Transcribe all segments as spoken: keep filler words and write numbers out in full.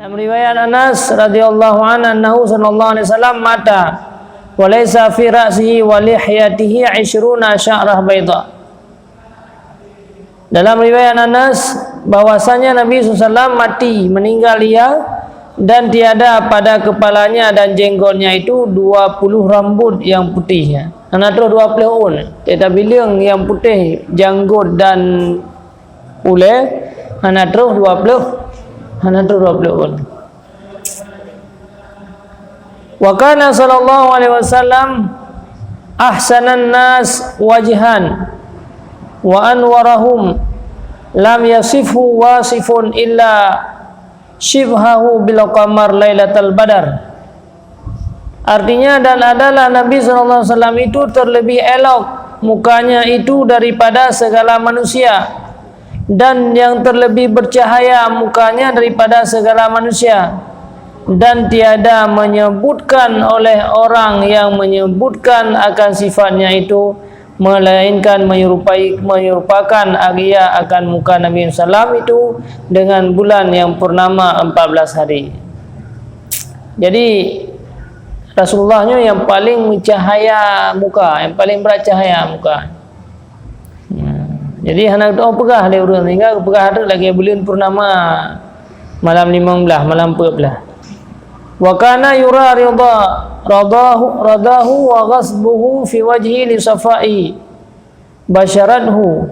Dalam riwayat Anas radhiyallahu anhu, annahu sallallahu alaihi wasallam mata wa laisa fi ra'sihi wa lihyatihi 'ishruna sya'rah baydha. Dalam riwayat Anas, bahwasanya Nabi sallallahu alaihi wasallam mati, meninggal ia, dan tiada pada kepalanya dan jenggotnya itu dua puluh rambut yang putihnya. Hana troh dua puluh ôn. Tetapi leueng yang putih janggot dan ulée, hana troh dua puluh, hana troh dua puluh ôn. Wa kana sallallahu alaihi wasallam ahsanan nas wajhan wa anwarahum, lam yasifhu wasifun illa syibhahu bil qamar lailatal badar. Artinya, dan adalah Nabi sallallahu alaihi wasallam itu terlebih elok mukanya itu daripada segala manusia, dan yang terlebih bercahaya mukanya daripada segala manusia, dan tiada menyebutkan oleh orang yang menyebutkan akan sifatnya itu, melainkan menyerupai, menyerupakan ia akan muka Nabi sallam itu dengan bulan yang purnama empat belas hari. Jadi, Rasulullah nyoe yang paling meucahaya muka, yang paling brat cahaya muka. Ya. Jadi, hana geutanyoe peugah lé ureuëng, sehingga geupeugah teuk lagée buleuen purnama malam limong blaih, malam peuet blaih. Wa kana yura ridha, radahu, radahu wa ghadbuhu fi wajhi li safai basyarathu,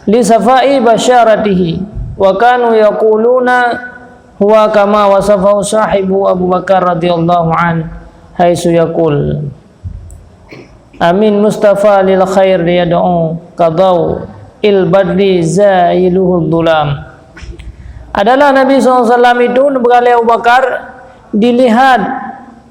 li safai basyaratihi, wa kanu yaquluna huwa kama wasafahu sahibu Abu Bakar radhiyallahu anhu, haitsu yaqul, "Amin Mustafa lil khair yad'u, kadau il badri zayiluhu dhulam." Adalah Nabi sallallahu alaihi wasallam itu, neupeugah lé Abu Bakar, dilihat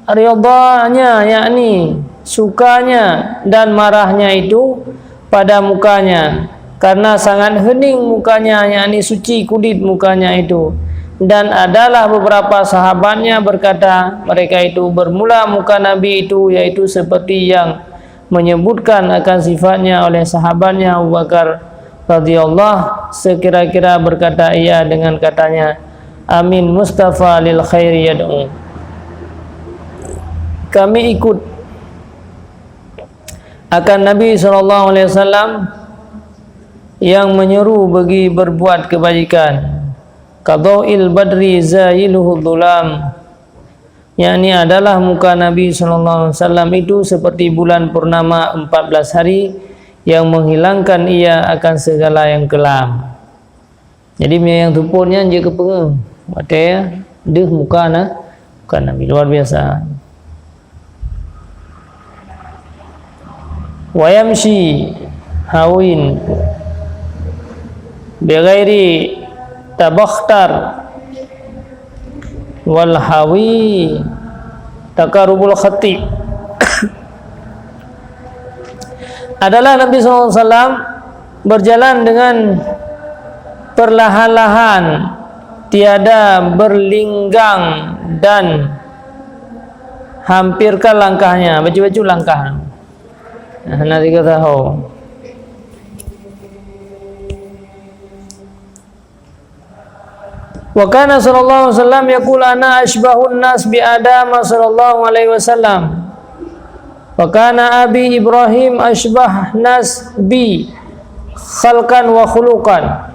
ridhanya, yakni sukanya dan marahnya itu pada mukanya, karena sangat hening mukanya, yakni suci kulit mukanya itu. Dan adalah beberapa sahabatnya berkata, mereka itu bermula muka Nabi itu, yaitu seperti yang menyebutkan akan sifatnya oleh sahabatnya Abu Bakar radhiyallahu, sekira-kira berkata ia dengan katanya, "Amin Mustafa lil khairi yad'u." Kami ikut akan Nabi sallallahu alaihi wasallam yang menyeru bagi berbuat kebajikan. Kadau'il badri zayiluhu dhulam. Yakni adalah muka Nabi sallallahu alaihi wasallam itu seperti bulan purnama empat belas hari yang menghilangkan ia akan segala yang kelam. Jadi, meunyoe nyang seupôt nyan jeuet keu peue? Watée deuh muka na, muka Nabi luar biasa. Wa yamshi hawin bighairi tabakhtar wal hawi takarubul khati. Adalah Nabi sallallahu alaihi wasallam berjalan dengan perlahan-lahan, tiada berlinggang dan hampirkan langkahnya, bacut-bacut langkah. Nah, na tiga tahun. Wa kana sallallahu alaihi wasallam yaqul, "Ana asybahun nas bi Adam sallallahu alaihi wasallam. Wa kana abi Ibrahim asybah nas bi khalqan wa khuluqan."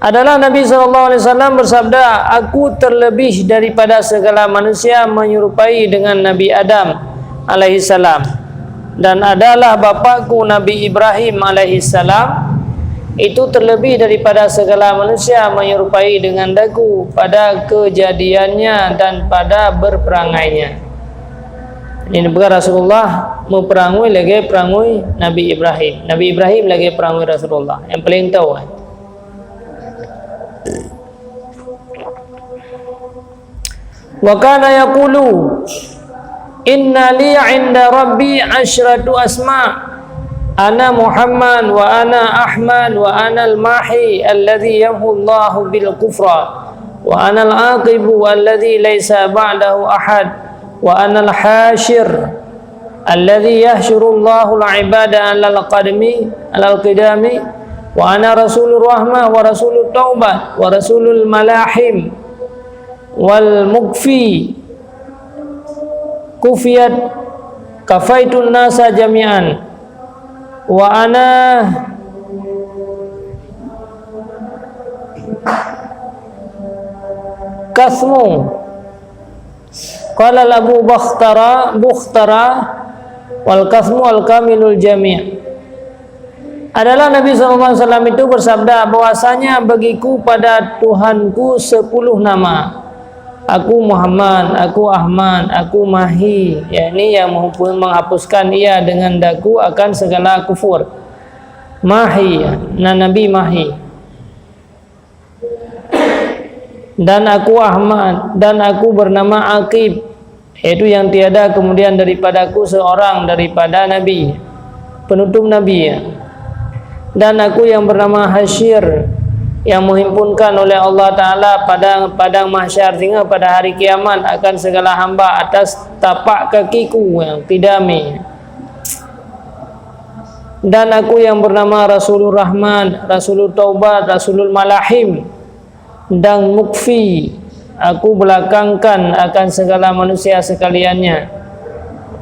Adalah Nabi sallallahu alaihi wasallam bersabda, "Aku terlebih daripada segala manusia menyerupai dengan Nabi Adam alaihissalam." Dan adalah bapakku Nabi Ibrahim alaihissalam itu terlebih daripada segala manusia menyerupai dengan daku pada kejadiannya dan pada berperangainya. Ini bukan Rasulullah meupeurangui lagée peurangui Nabi Ibrahim. Nabi Ibrahim lagée peurangui Rasulullah. Yang paling tahu, eh. Wa kana yaqulu, "Inna li 'inda Rabbi asyratu asma. Ana Muhammad, wa ana Ahmad, wa ana al-mahi alladhi yamhu Allahu bil kufra, wa ana al-aqibu alladhi laisa ba'dahu ahad, wa ana al-hasyir alladhi yahsyurullahu al-ibada alal qadmi, alal qidami, Wa ana rasulur rahmah wa rasulut taubat wa rasulul malahim wal mukfi kufiyat kafaitun nasa jami'an. Wa ana kasmu. Qala Abu Bakhtara, Bukhtara, wal kasmu al kamilul jami'. Adalah Nabi sallallahu alaihi wasallam itu bersabda bahwasanya bagiku pada Tuhanku sepuluh nama. Aku Muhammad, aku Ahmad, aku Mahi, yakni yang menghapuskan ia dengan daku akan segala kufur. Mahi, na Nabi Mahi. Dan aku Ahmad, dan aku bernama Aqib, yaitu yang tiada kemudian daripadaku seorang daripada Nabi, penutup Nabi. Dan aku yang bernama Hasyir, yang menghimpunkan oleh Allah Ta'ala padang, padang mahsyar singoh pada hari kiamat akan segala hamba atas tapak kakiku yang qidami. Dan aku yang bernama Rasulur Rahman, Rasulul Taubat, Rasulul Malahim, dan Mukfi, aku belakangkan akan segala manusia sekaliannya.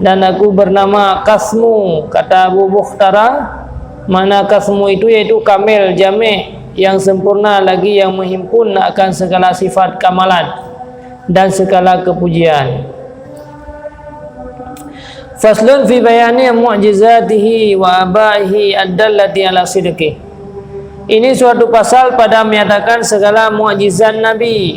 Dan aku bernama Kasmu, kata Abu Bukhtara, makna Kasmu itu yaitu kamil, jami', yang sempurna lagi yang menghimpun akan segala sifat kamalat dan segala kepujian. Faslun fi bayani mu'jizatihi wa abaihi ad-dallati ala sidqi. Ini suatu pasal pada menyatakan segala mukjizat Nabi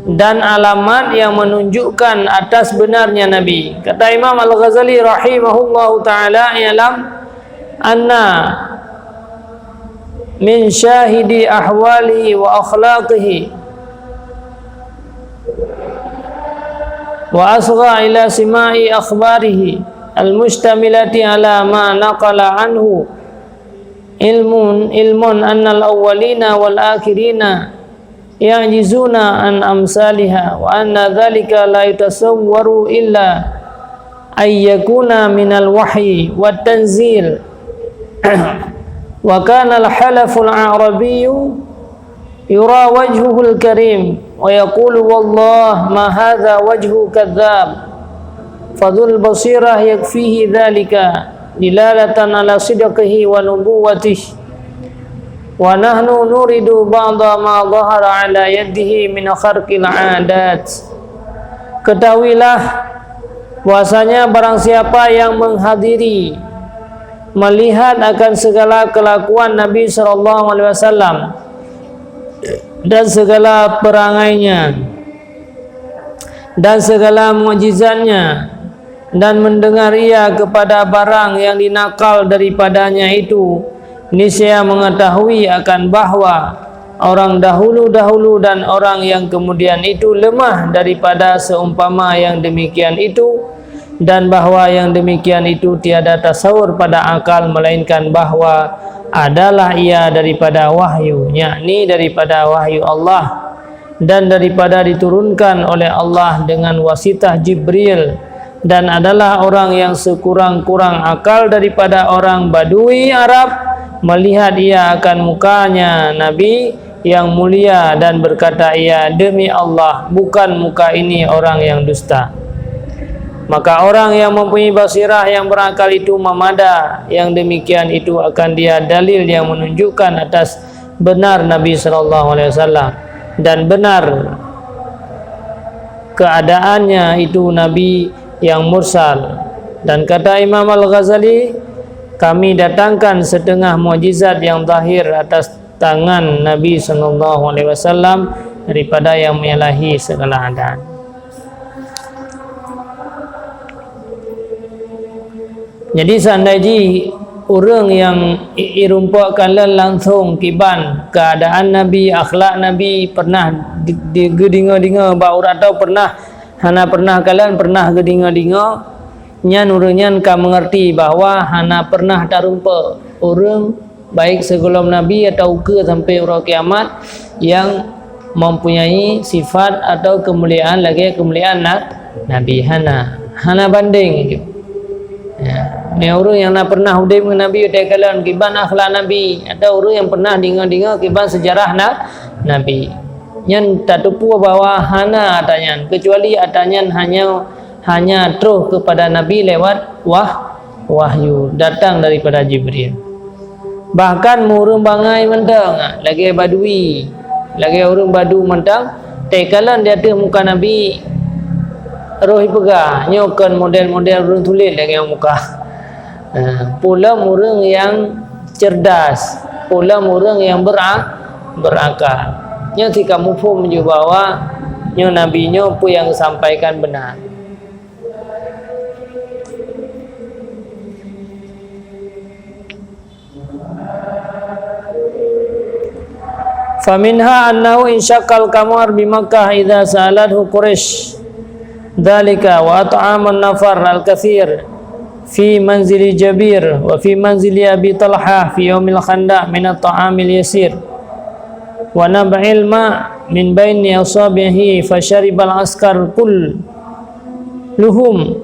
dan alamat yang menunjukkan atas benarnya Nabi. Kata Imam Al-Ghazali rahimahullahu taala, "I'lam anna min syahidi ahwalihi wa akhlaqihi wa asgha ila sima'i akhbarihi al-mustamilati ala ma naqala anhu ilmun, ilmun annal awwalina wal akhirina ya'jizuna an amsaliha, wa anna dhalika la yutasawwaru illa ay yakuna minal wahyi wat tanzil." Wa kana al-halaful a'rabiyyu yura wajhuhul karim wa yaqulu, "Wallah, ma hadha wajhu kadhab." Fadhul basirah yakfihi dhalika dilalatan ala sidqihi wa nubuwwatihi. Wa nahnu nuridu ba'da ma dhahara ala yadihi min kharqil adat. Ketahuilah bahwasanya barang siapa yang menghadiri, melihat akan segala kelakuan Nabi sallallahu alaihi wasallam dan segala perangainya dan segala mukjizatnya, dan mendengar ia kepada barang yang dinakal daripadanya itu, niscaya mengetahui akan bahwa orang dahulu-dahulu dan orang yang kemudian itu lemah daripada seumpama yang demikian itu, dan bahwa yang demikian itu tiada tasawur pada akal, melainkan bahwa adalah ia daripada wahyu, yakni daripada wahyu Allah, dan daripada diturunkan oleh Allah dengan wasitah Jibril, dan adalah orang yang sekurang-kurang akal daripada orang Badui Arab, melihat ia akan mukanya Nabi yang mulia dan berkata ia, "Demi Allah, bukan muka ini orang yang dusta." Maka orang yang mempunyai basirah yang berakal itu memada yang demikian itu akan dia dalil yang menunjukkan atas benar Nabi sallallahu alaihi wasallam dan benar keadaannya itu Nabi yang mursal. Dan kata Imam Al-Ghazali, "Kami datangkan setengah mukjizat yang zahir atas tangan Nabi sallallahu alaihi wasallam daripada yang menyalahi segala adat." Jadi, seandai jih ureuëng nyang i-, irumpak kalon langsong kiban keuadaan Nabi, akhlak Nabi, pernah di, di, geudeungoe-deungoe bak ureuëng atau pernah, hana pernah kalon, pernah geudeungoe-deungoe, nyan ureuëng nyan ka meungerti bahwa hana pernah tarumpak ureuëng baik sigohlom Nabi atawa ukeue sampoe uroe kiamat, nyang mempunyai sifat atau keumuliaan lagée keumuliaan na-, Nabi. Hana, hana banding. Ya. Nyan ureuëng nyang na pernah udeb ngon Nabi watée kalon kiban akhlak Nabi, atau ureuëng nyang pernah deungoe-deungoe kiban seujarah na, Nabi. Nyan tateupeue bahwa hana atra nyan, kecuali atra nyan hanya, hanya troh kepada Nabi lewat wah-, wahyu, datang daripada Jibril. Bahkan ureuëng bangai mantong, lagée badui, lagée ureuëng badu mantong, teukalon di ateueh muka Nabi, roh ipeugah, nyoe kon model-model ureuëng tuléh lagée muka. Nah, peue lom ureuëng nyang cerdas, peue lom ureuëng nyang bera-, berakal. Nyoe si kamoe phom ju bahwa nyoe Nabi nyoe peue nyang geusampaikan beuna. Faminha annahu insyaqqal qamar bi Makkah idza sa'alathu Quraisy dzalika wa at'aman nafar al-katsir fi manzili Jabir wa fi manzili Abi Talhah fi yaumil khandaq min at-ta'amil yasir wa nab'il ma' min baini asabihi fasyaribal askar kulluhum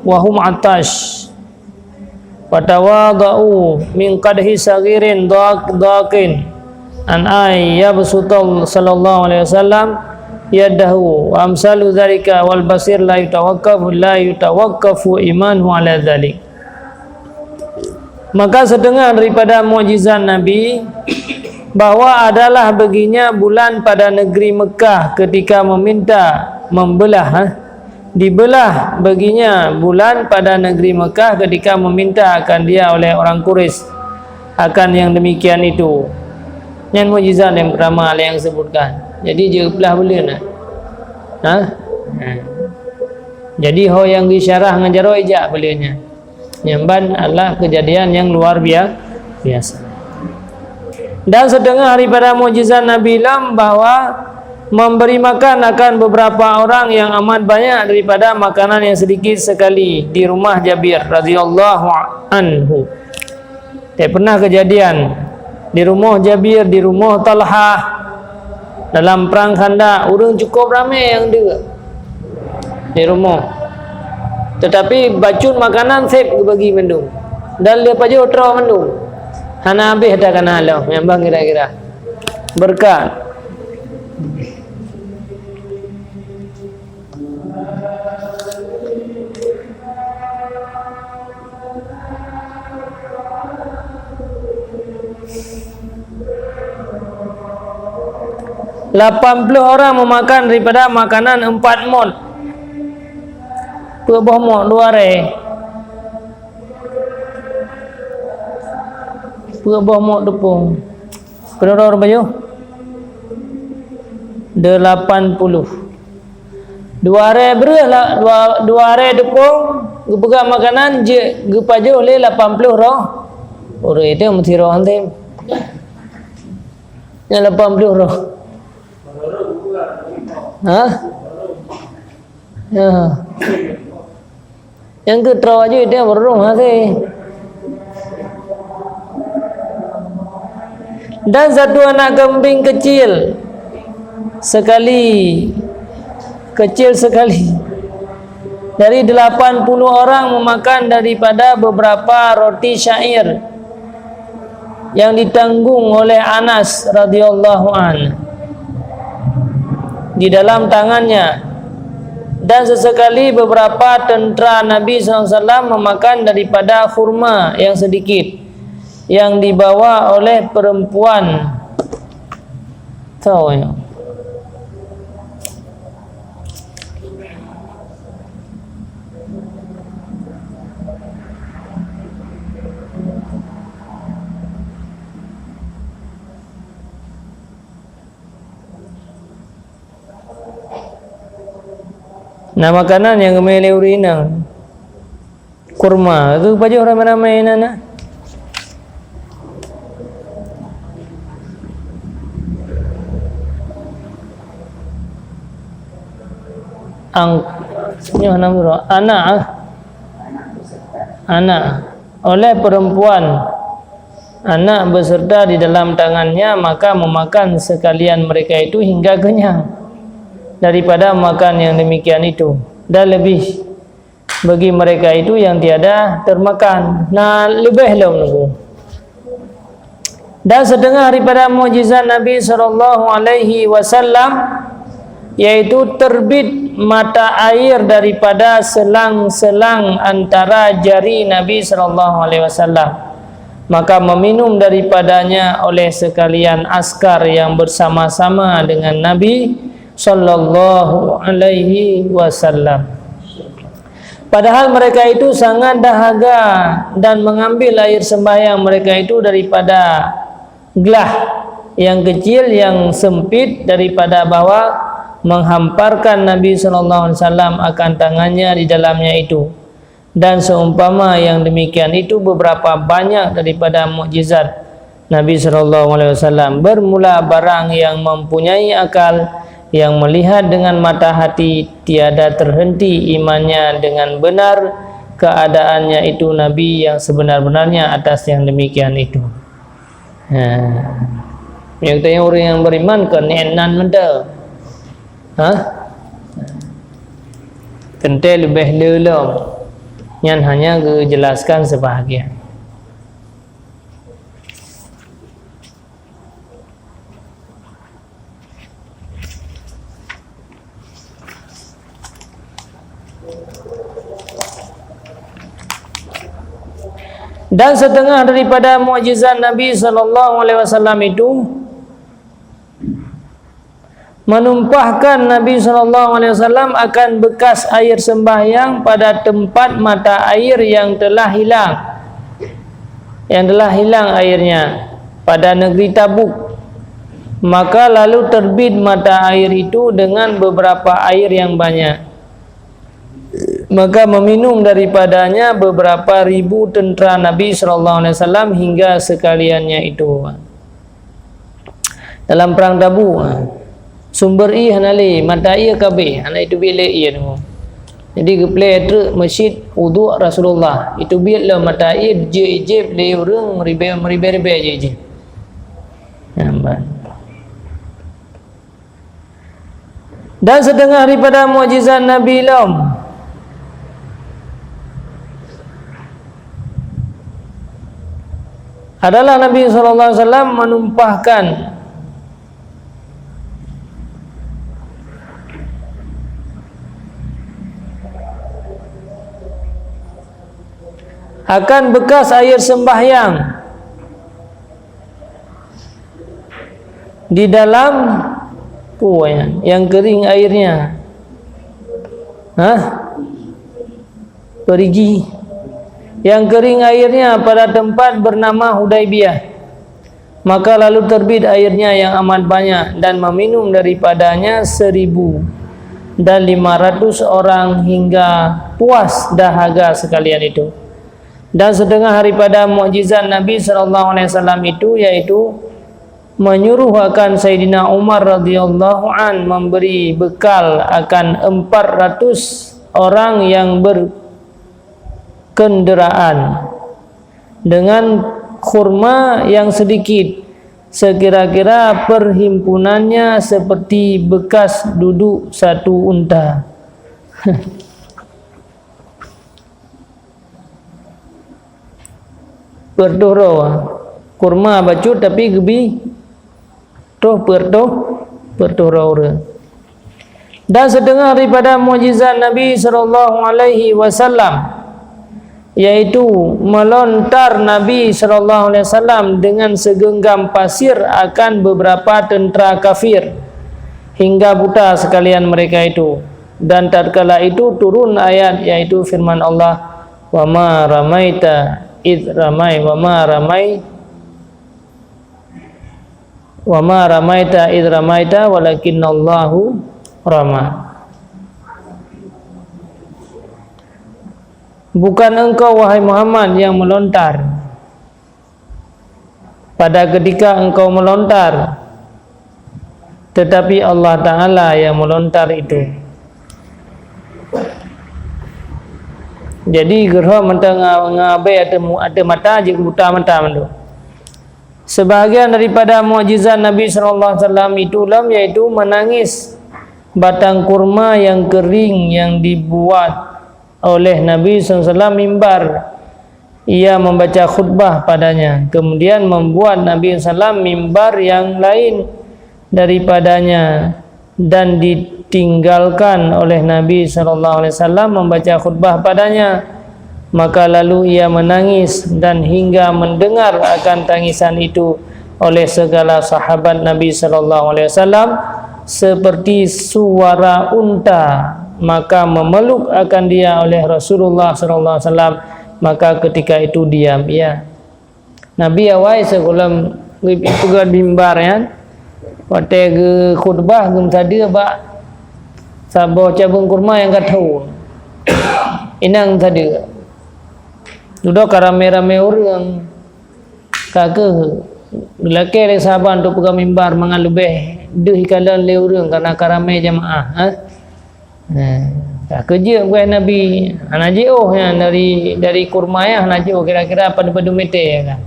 wa hum atash. Fatawada'u min qadhi saghirin dhaq-, dhaqin an ay yabsuta sallallahu alaihi wasallam yadahu wa amsalu dzalika wal basir la yutawaqqafu, la yutawaqqafu imanuhu ala dzalik. Maka setengah daripada mukjizat Nabi bahwa adalah baginya bulan pada negeri Mekah ketika meminta membelah, ha? Dibelah baginya bulan pada negeri Mekah ketika meminta akan dia oleh orang Quraisy akan yang demikian itu. Nyan mukjizat yang pertama yang disebutkan. Jadi, jeuet belah buleuen, ha? Ha? Ha. Jadi, ho nyang geuisyarah ngon jaroe ijak buleuen nyan. Nyan ban adalah kejadian yang luar bia-, biasa. Dan setengah daripada mukjizat Nabi lom bahwa memberi makan akan beberapa orang yang amat banyak daripada makanan yang sedikit sekali di rumah Jabir radhiyallahu anhu. Tak pernah kejadian di rumah Jabir, di rumah Talhah, dalam perang Khandaq, ureuëng cukup ramai nyang deuek di rumoh. Tetapi bacut makanan seb geubagi mandum. Dan lheueh pajoh troh mandum. Hana habéh ata kana lom, nyang ban kira-kira. Beureukat. Lapan ploh orang meumakan daripada makanan empat mot. Peuet boh mot dua ré. Peuet boh mot teupông. Keudroe-droe bayoh? Delapan puluh. Dua ré breueh lah, dua, dua ré teupông, geupeugah makanan jeuet geupajoh lé lapan ploh roh. Ureuëng itu meusidroe hantom. Nyang lapan ploh roh. Ha? Ya. Nyang keu troh aju itu berurung hati. Dan satu anak kambing kecil sekali, kecil sekali. Dari delapan puluh orang memakan daripada beberapa roti syair yang ditanggung oleh Anas radhiyallahu an di dalam tangannya, dan sesekali beberapa tentera Nabi sallallahu alaihi wasallam memakan daripada kurma yang sedikit yang dibawa oleh perempuan. Tahu ya? Na makanan nyang geumé lé ureueng inong. Kurma, geupajoh ramé-ramé inan na. Ang-, nyoe hana meurok. Anak, ah. Anak. Oleh perempuan, anak beserta di dalam tangannya, maka memakan sekalian mereka itu hingga kenyang daripada makan yang demikian itu, dan lebih. bagi mereka itu yang tiada termakan. Nah, leubeh lom nunggu. Dan setengah daripada mukjizat Nabi sallallahu alaihi wasallam, yaitu terbit mata air daripada selang-selang antara jari Nabi sallallahu alaihi wasallam. Maka meminum daripadanya oleh sekalian askar yang bersama-sama dengan Nabi sallallahu alaihi wasallam. Padahal mereka itu sangat dahaga dan mengambil air sembahyang mereka itu daripada glah yang kecil, yang sempit daripada bawah, menghamparkan Nabi sallallahu alaihi wasallam akan tangannya di dalamnya itu. Dan seumpama yang demikian itu beberapa banyak daripada mukjizat Nabi sallallahu alaihi wasallam. Bermula barang yang mempunyai akal, yang melihat dengan mata hati, tiada terhenti imannya dengan benar keadaannya itu Nabi yang sebenar-benarnya atas yang demikian itu. Ha. Nyang tanya ureuëng nyang beriman keu nyan nan mantong. Ha? Teuntée leubeh le lom. Nyan hanya geujelaskan sebahagian. Dan setengah daripada mukjizat Nabi sallallahu alaihi wasallam itu menumpahkan Nabi sallallahu alaihi wasallam akan bekas air sembahyang pada tempat mata air yang telah hilang, yang telah hilang airnya pada negeri Tabuk. Maka lalu terbit mata air itu dengan beberapa air yang banyak. Maka meminum daripadanya beberapa ribu tentera Nabi sallallahu alaihi wasallam hingga sekaliannya itu. Dalam perang Tabuk, sumber ié hana lé, mata ié ka abéh, hana iteubiet lé ié nyoe. Jadi geupleh treuk masjid uduk Rasulullah, iteubiet lom mata ié, jeuet ijép lé ureuëng meuribée-meuribée jeuet ijép. Nampak. Dan setengah daripada mukjizat Nabi lom adalah Nabi sallallahu alaihi wasallam menumpahkan akan bekas air sembahyang di dalam puai yang kering airnya. Hah? Perigi. Yang kering airnya pada tempat bernama Hudaibiyah. Maka lalu terbit airnya yang amat banyak dan meminum daripadanya seribu dan lima ratus orang hingga puas dahaga sekalian itu. Dan setengah daripada mukjizat Nabi sallallahu alaihi wasallam itu yaitu menyuruh akan Saidina Umar radhiyallahu an memberi bekal akan empat ratus orang yang berkenderaan dengan kurma yang sedikit, sekira-kira perhimpunannya seperti bekas duduk satu unta. Peuet reutôh droe. Kurma bacut tapi geubi troh peuet reutôh, peuet reutôh droe ureuëng. Dan setengah daripada mukjizat Nabi sallallahu alaihi wasallam, yaitu melontar Nabi sallallahu alaihi wasallam dengan segenggam pasir akan beberapa tentera kafir hingga buta sekalian mereka itu. Dan tatkala itu turun ayat, yaitu firman Allah, "Wa ma ramaita id ramai, wa ma ramai, wa ma ramaita id ramaita, walakinnallahu rama." Bukan engkau, wahai Muhammad, yang melontar pada ketika engkau melontar, tetapi Allah Ta'ala yang melontar itu. Jadi, geurhom mantong nga-, ngabai ateueh mu-, ateueh mata, jeuet buta mata mandum. Sebahagian daripada mukjizat Nabi sallallahu alaihi wasallam itu lom, yaitu menangis batang kurma yang kering yang dibuat oleh Nabi sallallahu alaihi wasallam mimbar, ia membaca khutbah padanya. Kemudian membuat Nabi sallallahu alaihi wasallam mimbar yang lain daripadanya dan ditinggalkan oleh Nabi sallallahu alaihi wasallam membaca khutbah padanya. Maka lalu ia menangis dan hingga mendengar akan tangisan itu oleh segala sahabat Nabi sallallahu alaihi wasallam seperti suara unta, maka memeluk akan dia oleh Rasulullah sallallahu alaihi wasallam, maka ketika itu diam ia. Nabi awai sigohlom geupeugöt mimbar nyan, watèe geukhutbah geumeusadeue bak saboh cabeueng kurma nyang ka tho. Inan sadeue. Dudoe ka ramé-ramé ureueng. Ka keuh geulakèe lé sahabat untuk peugöt mimbar mangat leubeh deuh ikalon lé ureueng, kareuna ka ramé jamaah, ha? Nah, ka keuh jeuet bak Nabi, hana jiôh nyan dari, dari kurma nyan hana jiôh kira-kira padum-padum meter kan.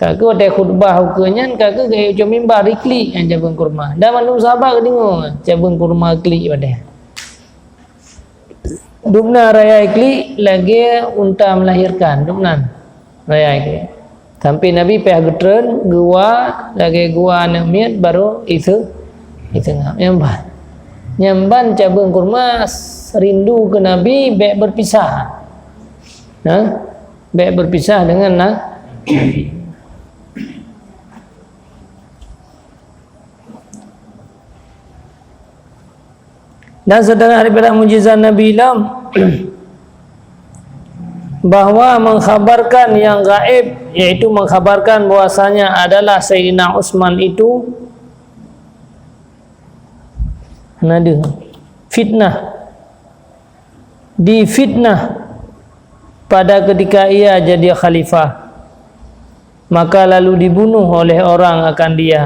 Ka keuh watèe khutbah ukeue nyan, ka keuh geucok mimbar iklik nyan cabeueng kurma. Dan mandum sahabat geudeungoe cabeueng kurma klik padahai. Dum na raya klik lagèe unta melahirkan, dum na raya klik. Sampai Nabi payah geutreun, geuwa lagèe geuwa aneuk miet, baru ise-, iseungap. Nyan ban. Nyan ban cabeueng kurma rindu keu Nabi bèk berpisah. Nah, bèk berpisah dengan na-, Nabi. Dan setengah daripada mukjizat Nabi lom bahwa mengkhabarkan yang gaib, yaitu mengkhabarkan bahwasanya adalah Sayyidina Utsman itu, hana deuh, fitnah. Difitnah pada ketika ia jadi khalifah, maka lalu dibunuh oleh orang akan dia.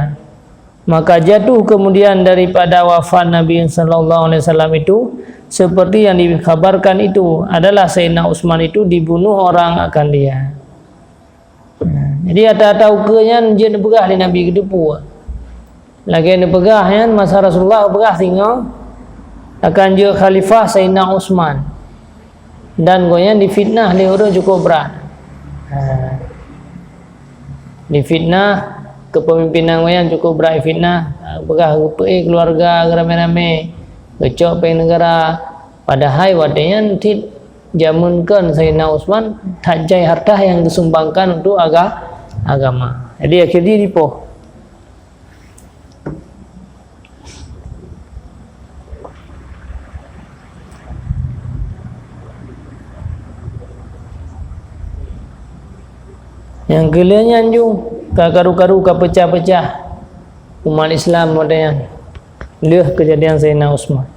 Maka jatuh kemudian daripada wafat Nabi sallallahu alaihi wasallam itu, seperti yang dikhabarkan itu, adalah Sayyidina Utsman itu dibunuh orang akan dia. Nah, jadi ata-ata ukeue nyan jeuet neupeugah lé Nabi geuteupeue. Lagèe neupeugah nyan masa Rasulullah peugah singoh akan jeuet khalifah Saidina Utsman. Dan gobnyan difitnah lé ureueng cukup brat. Ha. Difitnah, kepemimpinan gobnyan cukup brat difitnah. Ha, peugah geupeuék keuluwarga geuramé-ramé, geucok péng neugara. Padahai watèe nyan cit jameun kon Saidina Utsman that jai harta nyang geusumbangkan untuk aga-, agama. Jadi akhé jih dipoh. Nyang keu lhèe nyan ju ka karu-karu ka peucah-peucah umat Islam model nyan. Lheueh keujadian Saidina Utsman.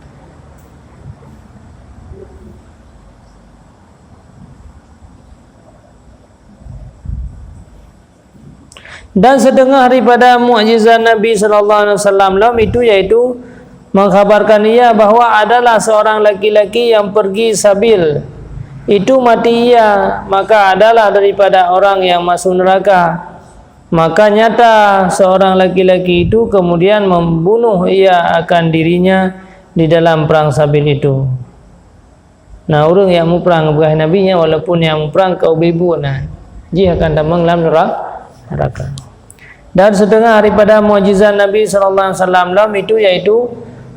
Dan setengah daripada mukjizat Nabi sallallahu alaihi wasallam lom itu, yaitu mengkhabarkan ia bahwa adalah seorang laki-laki yang pergi sabil. Itu mati ia, maka adalah daripada orang yang masuk neraka. Maka nyata seorang laki-laki itu kemudian membunuh ia akan dirinya di dalam perang sabil itu. Nah, ureueng nyang muprang bak Nabi nyan, walaupun nyang muprang ka ubé buet na, jih akan tamong lam nera-, neraka. Dan setengah daripada mukjizat Nabi sallallahu alaihi wasallam lom itu, yaitu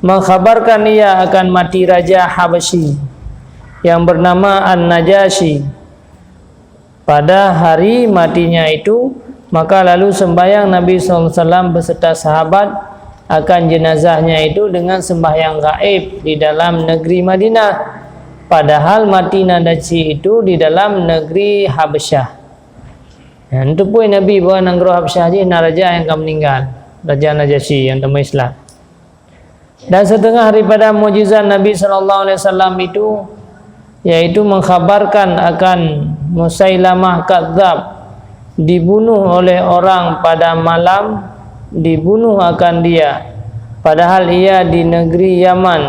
mengkhabarkan ia akan mati raja Habasyi yang bernama An-Najasyi. Pada hari matinya itu, maka lalu sembahyang Nabi sallallahu alaihi wasallam beserta sahabat akan jenazahnya itu dengan sembahyang gaib di dalam negeri Madinah. Padahal mati Najasyi itu di dalam negeri Habasyah. Nah, neuteupeue Nabi bahwa nanggroe Habasyah jih na raja nyang ka meuninggai, Raja Najasyi nyang teuma Islam. Dan setengah daripada mukjizat Nabi sallallahu alaihi wasallam itu, yaitu mengkhabarkan akan Musailamah Kadzab dibunuh oleh orang pada malam, dibunuh akan dia, padahal ia di negeri Yaman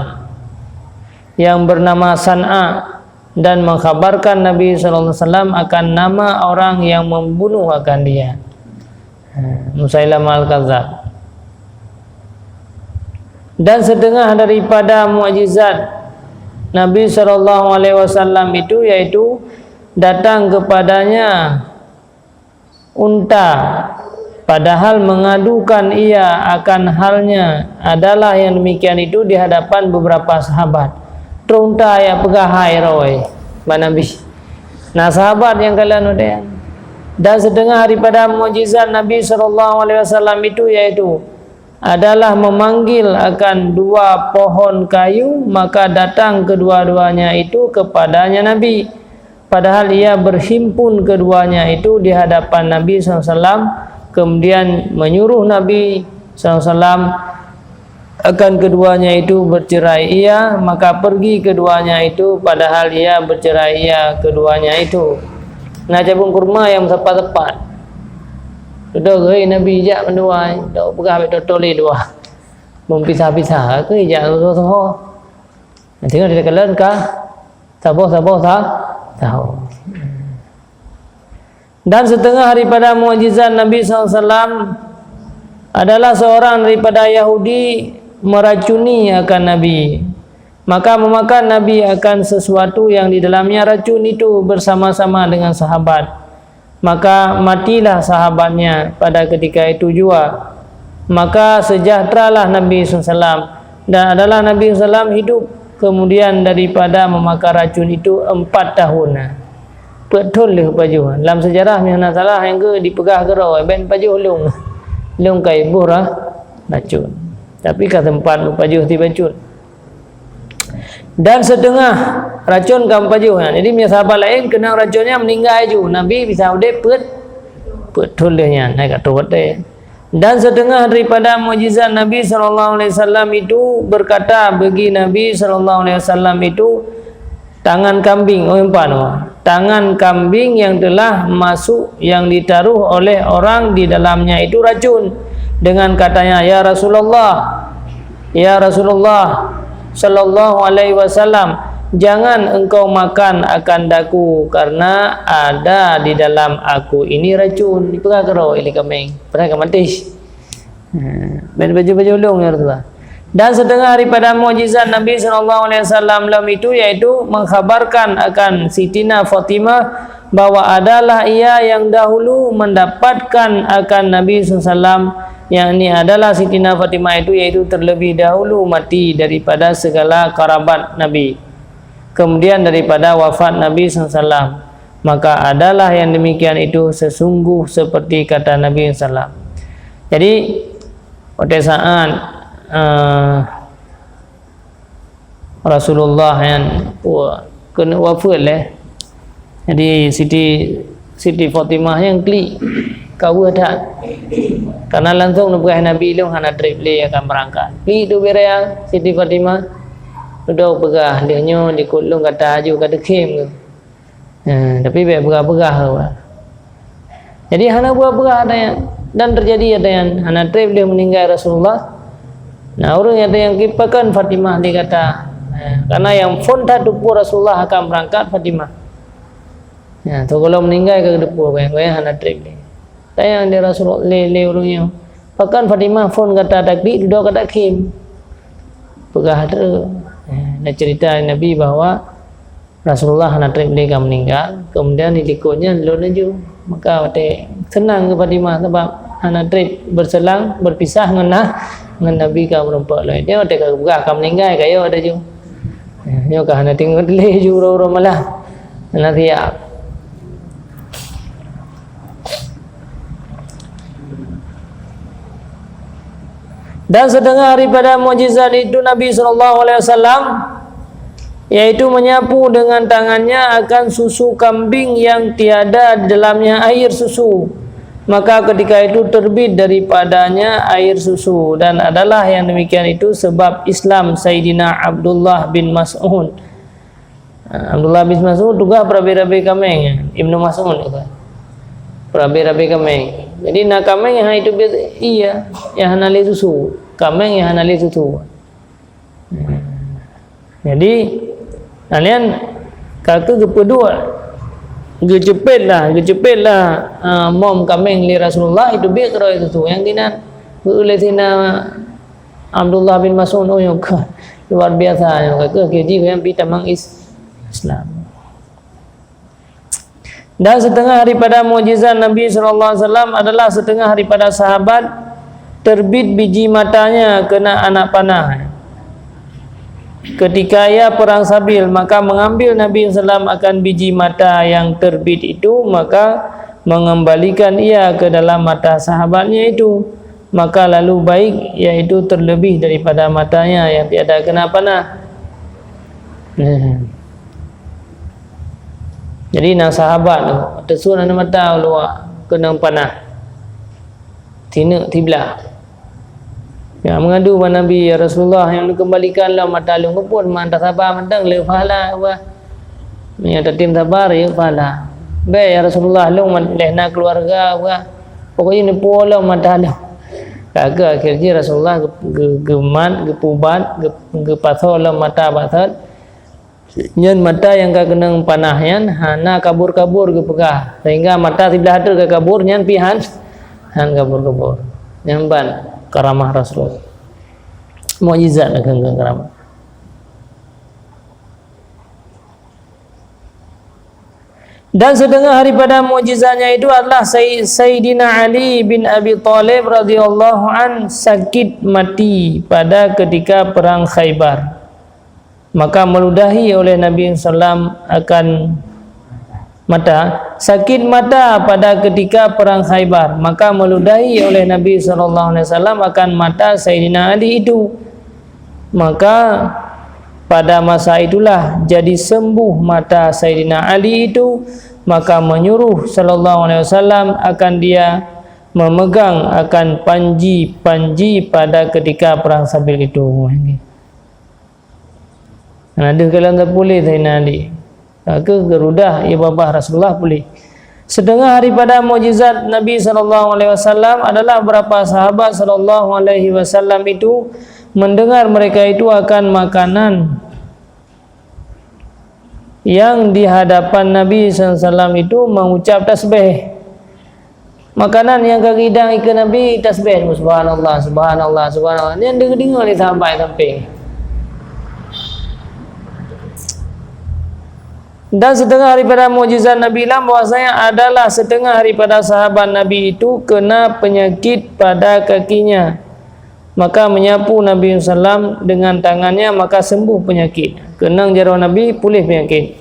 yang bernama San'a, dan mengkhabarkan Nabi sallallahu alaihi wasallam akan nama orang yang membunuh akan dia. Ha, Musailamah Al-Kadzab. Dan setengah daripada mukjizat Nabi sallallahu alaihi wasallam itu, yaitu datang kepadanya unta, padahal mengadukan ia akan halnya adalah yang demikian itu di hadapan beberapa sahabat. Trok unta ya peugah hai roe bak Nabi. Nah, sahabat yang kalian udah. Dan setengah daripada mukjizat Nabi sallallahu alaihi wasallam itu yaitu adalah memanggil akan dua pohon kayu, maka datang kedua-duanya itu kepadanya Nabi. Padahal ia berhimpun keduanya itu di hadapan Nabi sallallahu alaihi wasallam, kemudian menyuruh Nabi sallallahu alaihi wasallam akan keduanya itu bercerai ia, maka pergi keduanya itu, padahal ia bercerai ia keduanya itu. Nah, cabung kurma yang sepat-sepat. Dudoe geuhôi Nabi jak mandua, dak peugah bèk totoli dua. Beupisah-pisah keu jak soho-soho. Tengok di kalian ka saboh-saboh sa-, saho. Dan setengah daripada mukjizat Nabi sallallahu alaihi wasallam adalah seorang daripada Yahudi meracuni akan Nabi. Maka memakan Nabi akan sesuatu yang di dalamnya racun itu bersama-sama dengan sahabat. Maka matilah sahabatnya pada ketika itu jua. Maka sejahteralah Nabi sallallahu alaihi wasallam. Dan adalah Nabi sallallahu alaihi wasallam hidup kemudian daripada memakan racun itu empat tahun. Peuet thon lheueh pajoh. Lam sejarah meuhana salah nyang geu dipeugah keudroe, ben pajoh lôn. Lôn ka iboh ra-, racun. Tapi ka sempat meupajoh tiep bacut. Dan setengah racun ka meupajoh nyan. Jadi, meunyoe sahabat laén keunong racun nyan meuninggai ju, Nabi bisa udép peuet, peuet thon lheueh nyan. Hai ka trok watèe. Dan setengah daripada mukjizat Nabi sallallahu alaihi wasallam itu berkata bagi Nabi sallallahu alaihi wasallam itu, tangan kambing, oh, empat nama. Tangan kambing yang telah masuk, yang ditaruh oleh orang di dalamnya itu racun, dengan katanya, "Ya Rasulullah, ya Rasulullah sallallahu alaihi wasallam, jangan engkau makan akan daku karena ada di dalam aku ini racun." Dipeugah keudroe lé kaméng, padahai ka maté. Ha, ben baju-baju lông, ya Rasulullah. Dan setengah daripada mukjizat Nabi sallallahu alaihi wasallam lom itu, yaitu mengkhabarkan akan Sitina Fatimah bahwa adalah ia yang dahulu mendapatkan akan Nabi sallallahu alaihi wasallam, yakni adalah Sitina Fatimah itu, yaitu terlebih dahulu mati daripada segala karabat Nabi. Kemudian daripada wafat Nabi sallallahu alaihi wasallam, maka adalah yang demikian itu sesungguh seperti kata Nabi sallallahu alaihi wasallam. Jadi, watèe saat, eh, Rasulullah nyan, wa-, keuneuk wafeuet lé. Jadi, Siti, Siti Fatimah nyan klik, ka weueh that. Karena langsung neupeugah Nabi, "Lôn hana trép lé akan beurangkat." Klik teubiet raya Siti Fatimah, dudoe peugah, "Lheueh nyoe likot lôn gata aju ka teukhém." Ha, tapi bèk peugah-peugah. Jadi hana peugah-peugah ata nyan. Dan terjadi ata nyan, hana trép lheueh meuninggai Rasulullah. Nah, ureueng nyang ata nyan, "Pakon Fatimah lé gata?" Ha, karena nyang phôn that teupeu Rasulullah akan beurangkat Fatimah. Ya, toh gohlom meuninggai ka geuteupeue, goyang-goyang hana trép lé. Tanyong lé Rasulullah, lé, lé ureueng nyoe, "Pakon Fatimah phôn gata, taklik dudoe ka takhém?" Peugah teuk. Eh, na cerita Nabi bahwa Rasulullah hana trép lé ka meuninggai, kemudian di likot nyan lôn laju. Maka watèe seunang keu Fatimah sabab hana trép beuselang, beupisah ngon na-, ngon Nabi ka meurumpok lôn. Nyoe watèe ka geupeugah ka meuninggai, ka yôh laju. Eh, nyoe ka hana tingot lé ju uroe-uroe malam. Hana siap. Dan setengah daripada mukjizat itu Nabi sallallahu alaihi wasallam, yaitu menyapu dengan tangannya akan susu kambing yang tiada di dalamnya air susu. Maka ketika itu terbit daripadanya air susu, dan adalah yang demikian itu sebab Islam Sayyidina Abdullah bin Mas'ud. Ha, Abdullah bin Mas'ud tugaih peurabe-rabe kaméng, Ibnu Mas'ud tugaih peurabe-rabe kaméng. Jadi, na kaméng nyang hai teubiet ie, nyang hana lé susu. Kaméng nyang hana lé susu. Jadi, nyan ka keuh geupeuduek, geuceupet lah, geuceupet lah, ha, mom kaméng lé Rasulullah, iteubiet keudroe susu. Nyang keunan geuulèe Saidina Abdullah bin Mas'ud, oh, nyoe ka Luar biasa, ya, kata akhé jih nyang pi tamong is-, Islam. Dan setengah daripada mukjizat Nabi sallallahu alaihi wasallam adalah setengah daripada sahabat terbit biji matanya kena anak panah. Ketika ia perang Sabil, maka mengambil Nabi sallam akan biji mata yang terbit itu, maka mengembalikan ia ke dalam mata sahabatnya itu. Maka lalu baik, yaitu terlebih daripada matanya yang tiada kena panah. Nah. Jadi, na sahabat tu, teusun aneuk mata luwa keunong panah. Tineuk tiblah. Ya, mengadu bak Nabi, "Ya Rasulullah, nyang neukeumbalikan lom mata lôn." "Keupeue, man tasaba mantong, le pahala, bah." "Meunyo tatem sabar, yue pahala." "Bèk, ya Rasulullah, lôn man-, lheuh na keuluwarga, bah. Pokoknya neupuwoe lom mata lôn." Ka keuh akhé jih Rasulullah geu-, geu-, geumat, geupubat, geu-, geupasoe lom mata bak sot. Nyan mata nyang ka keunong panah nyan hana kabur-kabur geupeugah, sehingga mata siblah teuk ka kabur, nyan pih han, han kabur-kabur. Nyan ban karamah Rasulullah. Mukjizat lah kheun-kheun karamah. Dan setengah daripada mukjizatnya itu adalah Say-, Sayyidina Ali bin Abi Thalib radhiyallahu an sakit mati pada ketika perang Khaybar. Maka meludahi oleh Nabi sallam akan mata, sakit mata pada ketika perang Khaybar, maka meludahi oleh Nabi sallallahu alaihi wasallam akan mata Sayyidina Ali itu. Maka pada masa itulah jadi sembuh mata Sayyidina Ali itu, maka menyuruh sallallahu alaihi wasallam akan dia memegang akan panji-panji pada ketika perang Sabil itu. Nah, deuh kalon tapuléh Saidina Ali. Ka keuh geurudah ie babah Rasulullah puléh. Setengah daripada mukjizat Nabi sallallahu alaihi wasallam adalah beberapa sahabat sallallahu alaihi wasallam itu mendengar mereka itu akan makanan yang di hadapan Nabi sallallahu alaihi wasallam itu mengucap tasbih. Makanan nyang ka geuhidang keu Nabi, tasbih, "Subhanallah, subhanallah, subhanallah." Nyan deudeungoe lé sahabat sampéng. Dan setengah daripada mukjizat Nabi lam bahwasanya adalah setengah daripada sahabat Nabi itu kena penyakit pada kakinya. Maka menyapu Nabi sallam dengan tangannya, maka sembuh penyakit. Keunong jaroe Nabi, puléh penyakit.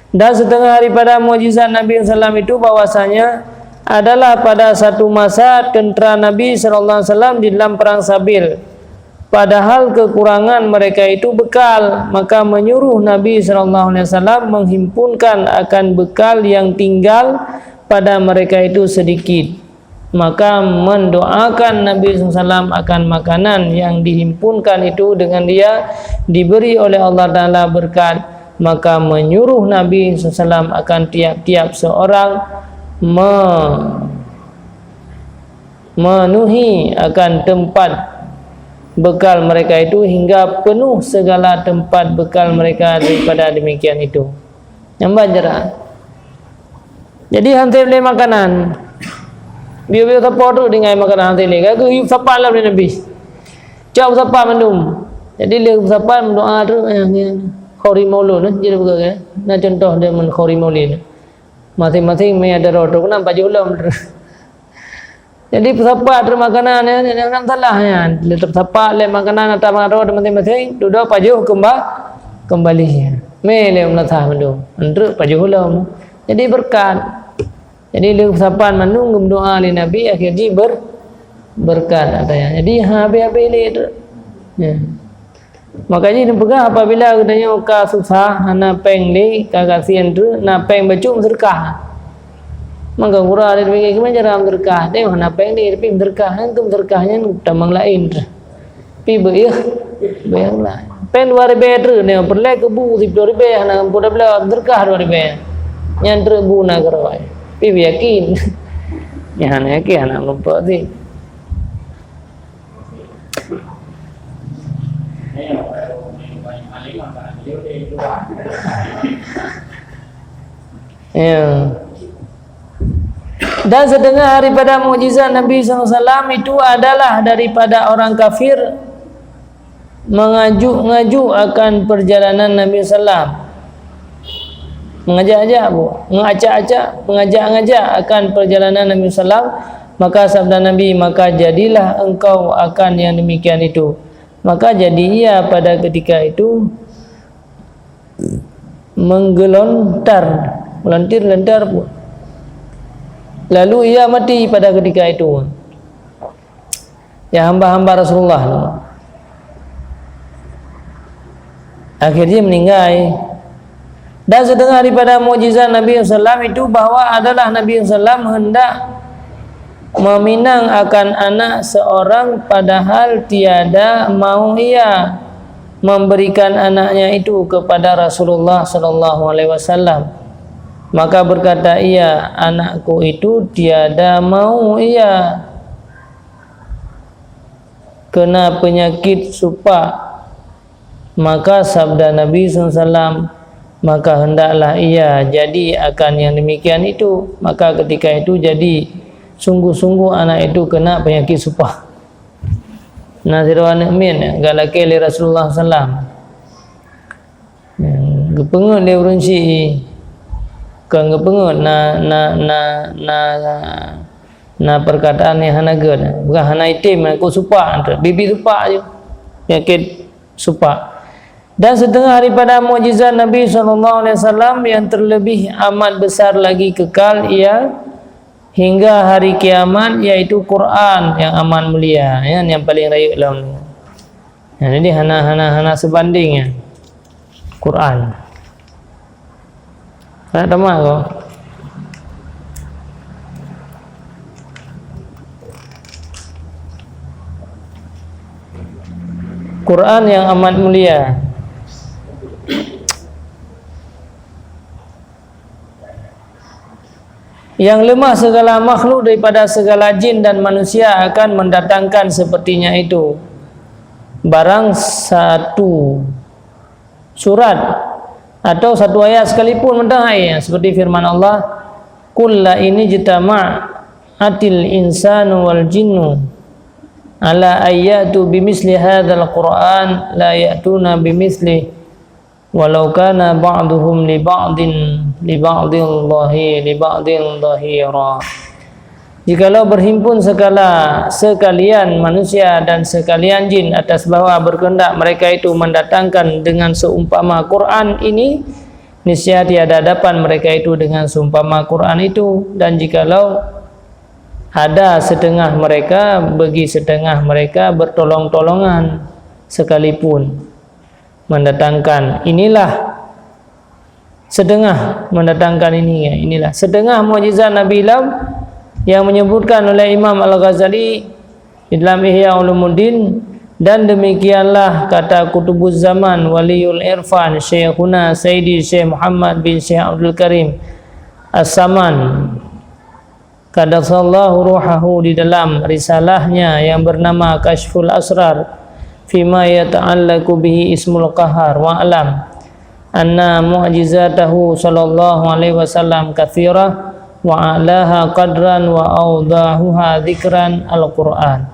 Dan setengah daripada mukjizat Nabi sallam itu bahwasanya adalah pada satu masa tentera Nabi sallallahu alaihi wasallam di dalam perang Sabil. Padahal kekurangan mereka itu bekal, maka menyuruh Nabi sallallahu alaihi wasallam menghimpunkan akan bekal yang tinggal pada mereka itu sedikit. Maka mendoakan Nabi sallallahu alaihi wasallam akan makanan yang dihimpunkan itu dengan dia diberi oleh Allah Taala berkat, maka menyuruh Nabi sallallahu alaihi wasallam akan tiap-tiap seorang me-, memenuhi akan tempat bekal mereka itu hingga penuh segala tempat bekal mereka daripada demikian itu. Nyang ban jarak. Jadi han tem lé makanan. Biôh-biôh sapat tu tinggai makanan han tem lé. Gaga yub sapat lom lé Nabi. Cok sapat mandum. Jadi lé sapat mendoa tu, eh, ni, khori maulud, eh, jadi bukan, eh. Nah, contoh dia men khori maulid. Masing-masing mé ada roh tu, kenapa pajoh lom? Jadi peusapat teuk makanan nyan, nyan, nyan salah nyan. Lé peusapat lé makanan ateueh makanan masing-masing, dudoe pajoh keumba-, keumbali. Mé lé meunasah mandum. Entruk pajoh lom. Jadi beureukat. Jadi lé peusapat mandum geumeudoa lé Nabi, akhé jih ber-, beureukat ata nyan. Jadi ha habéh-habéh lé teuk. Ya. Maka jih neupeugah, apabila geutanyoe ka susah, hana péng lé, ka gasien treuk, na péng bacut meuseudeukah. Maka gura lé, dipikir keuman cara meuseudeukah. Teuh hana péng lé, tapi meuseudeukah nyan keu meuseudeukah nyan tamong laén treuk. Pi beuieh, beuieh laén. Péng dua ribèe treuk, nyoe peureulèe keu bu siploh ribèe, hana gampông tabloe, meuseudeukah dua ribèe. Nyan treuk bu na keurôi. Pi beuyakin. Nyan hana yakin, hana meureumpok sih. Ya. Dan setengah daripada mukjizat Nabi sallallahu alaihi wasallam itu adalah daripada orang kafir Mengajuk-ngajuk akan perjalanan Nabi Sallam. Mengajak-ajak bu, mengacak-acak, mengajak-ngajak akan perjalanan Nabi Sallam. Maka sabda Nabi, "Maka jadilah engkau akan yang demikian itu." Maka jadi ia pada ketika itu menggelontar, melantir-lantar pun. Lalu ia mati pada ketika itu. Ya hamba-hamba Rasulullah. Akhirnya meninggal. Dan setengah daripada mukjizat Nabi sallam itu bahwa adalah Nabi sallam hendak meminang akan anak seorang, padahal tiada mau ia memberikan anaknya itu kepada Rasulullah sallallahu alaihi wasallam. Maka berkata ia, "Anakku itu tiada mau ia kena penyakit supak." Maka sabda Nabi sallallahu alaihi wasallam, "Maka hendaklah ia jadi akan yang demikian itu." Maka ketika itu jadi sungguh-sungguh anak itu kena penyakit supak. Nah, sidroe aneuk miet galakée lé Rasulullah sallam. Geupeungeut lé ureuëng syiek, kon geupeungeut na, na, na, na, na perkataan nyang hana gét. Bukan hana item, aku supak, bibi supak je. Penyakit supak. Dan setengah daripada mukjizat Nabi sallallahu alaihi wasallam yang terlebih amat besar lagi kekal ia hingga hari kiamat, yaitu Quran yang amat mulia, ya, yang paling rayeuk lom. Nah, jadi hana, hana, hana sebanding, ya. Quran. Nak tamah ko? Quran yang amat mulia. Yang lemah segala makhluk daripada segala jin dan manusia akan mendatangkan sepertinya itu. Barang satu surat atau satu ayat sekalipun, meudah hai, seperti firman Allah, "Qul la in ijtama'atil insanu wal jinnu ala an ya'tu bimitsli hadzal Qur'an la ya'tuna bimitslihi walau kana ba'duhum li ba'din, li ba'din dhahi-, li ba'din dhahira." Jikalau berhimpun segala, sekalian manusia dan sekalian jin atas bahwa berkehendak mereka itu mendatangkan dengan seumpama Quran ini, niscaya tiada dapat mereka itu dengan seumpama Quran itu. Dan jikalau ada setengah mereka, bagi setengah mereka bertolong-tolongan sekalipun mendatangkan, inilah setengah mendatangkan ini, ya, inilah setengah mukjizat Nabi Lam yang menyebutkan oleh Imam Al-Ghazali di dalam Ihya Ulumuddin, dan demikianlah kata Qutubuz Zaman, Waliul Irfan, Syekhuna Sayyidi Syekh Muhammad bin Syekh Abdul Karim As-Saman, qaddasallahu ruhahu, di dalam risalahnya yang bernama Kasyful Asrar, fima yata'allaqu bihi ismul qahar, "Wa'lam anna mu'jizatahu sallallahu alaihi wasallam katsirah, wa a'laha qadran wa awdahuha dzikran al-Qur'an."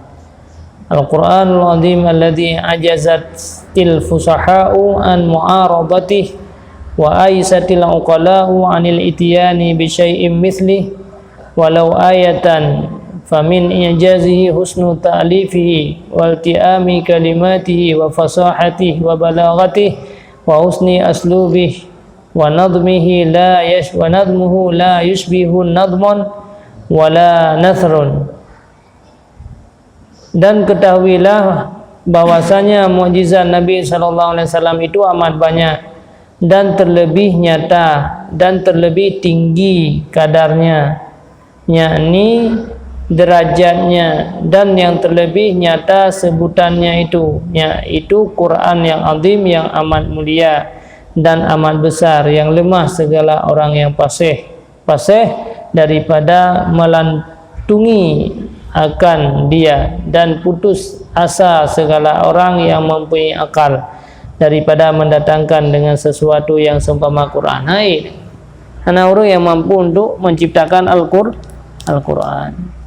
Al-Qur'anul Azim alladzi ajazatil fusaha'u an mu'aradatih wa aisatil uqala'u anil ityani bi syai'in mitslih walau ayatan, famin i'jazihi husnu ta'lifihi walti'ami kalimatihi wa fasahatihi wa balaghatih wa husni aslubih wa nadmihi la yash-, wa nadmuhu la yushbihu nadman wa la nathrun. Dan ketahuilah bahwasanya mukjizat Nabi sallallahu alaihi wasallam itu amat banyak dan terlebih nyata dan terlebih tinggi kadarnya, yakni derajatnya, dan yang terlebih nyata sebutannya itu, yaitu Quran yang azim, yang amat mulia dan amat besar, yang lemah segala orang yang fasih. Fasih daripada melantungi akan dia, dan putus asa segala orang yang mempunyai akal daripada mendatangkan dengan sesuatu yang seumpama Quran. Hai, hana ureuëng yang mampu untuk menciptakan Al-Qur-, Al-Quran.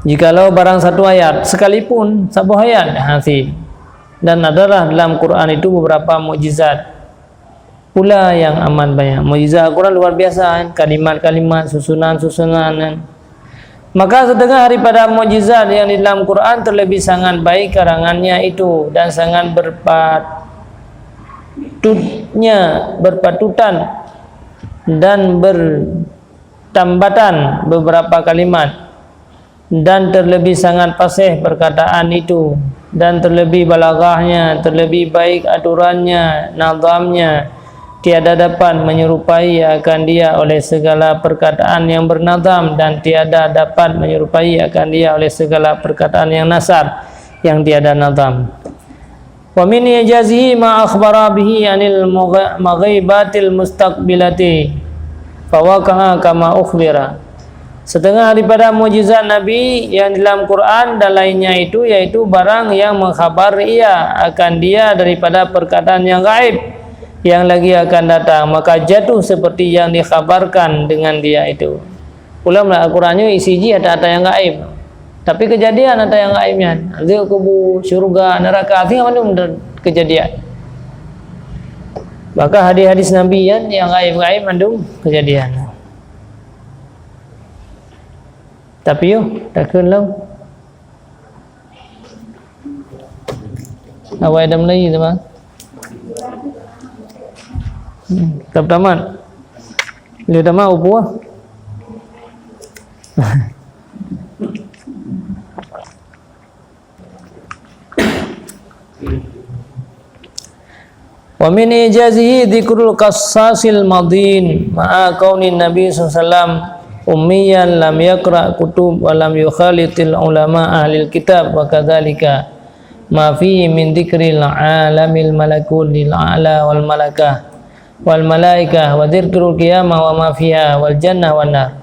Jikalau barang satu ayat, sekalipun saboh ayat, hasi, Dan adalah dalam Quran itu beberapa mukjizat pula yang amat banyak. Mukjizat Al-Quran luar biasa, kan? Kalimat-kalimat, susunan-susunan, kan? Maka setengah daripada mukjizat yang di dalam Quran terlebih sangat baik karangannya itu dan sangat berpatutnya, berpatutan dan bertambatan beberapa kalimat, dan terlebih sangat fasih perkataan itu, dan terlebih balaghahnya, terlebih baik aturannya, nazamnya, tiada dapat menyerupai akan dia oleh segala perkataan yang bernazam, dan tiada dapat menyerupai akan dia oleh segala perkataan yang nasar, yang tiada nazam. Wa min ijazihi ma akhbara bihi anil mugha-, maghibatil mustaqbilati, fa waqa'a kama ukhbira. Setengah daripada mukjizat Nabi yang dalam Quran dan lainnya itu, yaitu barang yang mengkhabar ia akan dia daripada perkataan yang gaib yang lagi akan datang, maka jatuh seperti yang dikhabarkan dengan dia itu. Ulam lam Al-Quran nyoe isi jih ata-ata nyang gaib. Tapi keujadian ata nyang gaib nyan, azeueb kubu, syeuruga, neuraka, singoh mandum keujadian. Bahkan hadis-hadis Nabi nyan nyang gaib-gaib mandum keujadian. Tapi yoh, takheun lom. Awai dah mulai teuma. Hmm, ka tamat. Lé tamat upu ah. Wa min ijazihi dzikrul qassasil madin ma'a kaunin Nabi sallallahu alaihi wasallam ummiyan lam yaqra kutub wa lam yukhalitil ulama ahlil kitab wa kadzalika ma fihi min dzikril alamil malakutil a'la wal malakah wal malaikah wa dzikrul qiyamah wa ma fiha wal jannah wan nar.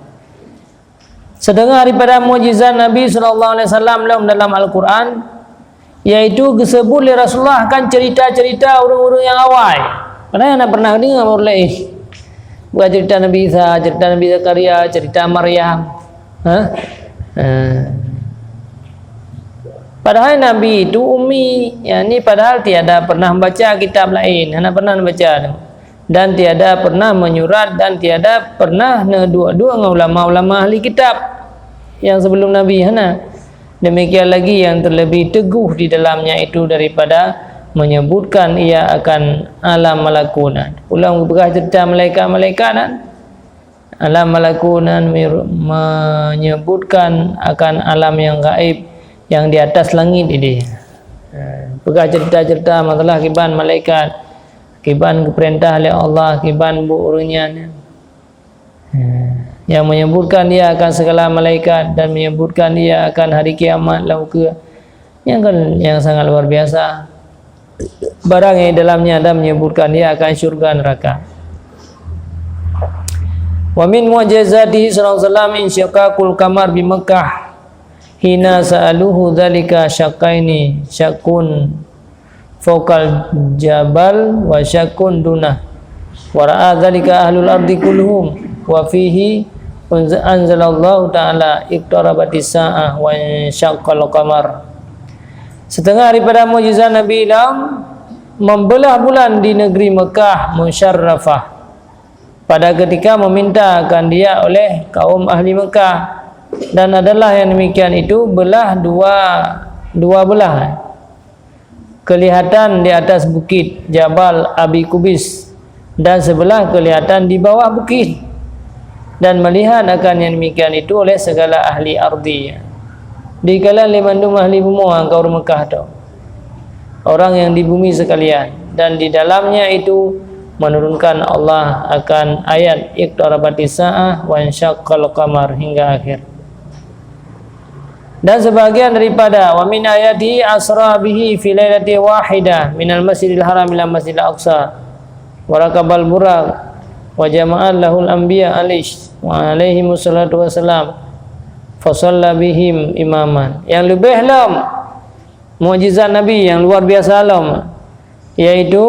Setengah daripada mukjizat Nabi sallallahu alaihi wasallam lom dalam Al-Quran, yaitu geusebut lé Rasulullah akan cerita-cerita ureuëng-ureuëng nyang awai. Padahai hana pernah deungoe ureuëng laén. Bukan cerita Nabi Isa, cerita Nabi Zakaria, cerita Maryam. Ha? Eh. Padahai Nabi itu ummi, yakni padahal tiada pernah membaca kitab lain, hana pernah membaca. Dan tiada pernah menyurat dan tiada pernah neuduek-duek ngon ulama-ulama ahli kitab nyang sebelum Nabi, hana. Demikian lagi yang terlebih teguh di dalamnya itu daripada menyebutkan ia akan alam malakut. Ulang geupeugah cerita malaikat-malaikat nyan. Alam malakut nyan menyebutkan akan alam yang gaib yang di atas langit ini. Eh, peugah cerita-cerita masalah kiban malaikat, kiban geupeurintah lé Allah, kiban buet ureuëng nyan. Eh, yang menyebutkan ia akan segala malaikat dan menyebutkan ia akan hari kiamat lam ukeue. Nyang kan, nyang sangat luar biasa. Barang yang di dalamnya ada menyebutkan ia akan syurga neraka. Wa min mu'jizatihi sallallahu alaihi wasallam insyiqaqul qamar bi Makkah hina sa'aluhu dzalika syaqqaini, syaqqun fawqal jabal wa syaqqun dunah. Wa ra'a dzalika ahlul ardi kulluhum. Wa fihi unz-, anzalallahu ta'ala iqtarabatis sa'ah wa insyaqqal qamar. Setengah daripada mukjizat Nabi lom membelah bulan di negeri Mekah musyarrafah. Pada ketika meminta akan dia oleh kaum ahli Mekah, dan adalah yang demikian itu belah dua, dua belah. Kelihatan di atas bukit Jabal Abi Kubais dan sebelah kelihatan di bawah bukit, dan melihat akan yang demikian itu oleh segala ahli ardi. Dikalian lé mandum ahli bumoe angka ureuëng Mekah tu, orang yang di bumi sekalian, dan di dalamnya itu menurunkan Allah akan ayat iqtarabatis sa'ah wa insyaqqal qamar hingga akhir. Dan sebahagian daripada wa min ayatihi asra bihi fi lailati wahidah minal masjidil haram ila masjidil aqsa wa rakabal buraq wa jama'at lahul anbiya alaihi wa alaihi wassalatu wassalam fa shalla bihim imaman. Yang lebih lom mukjizat Nabi yang luar biasa lom, yaitu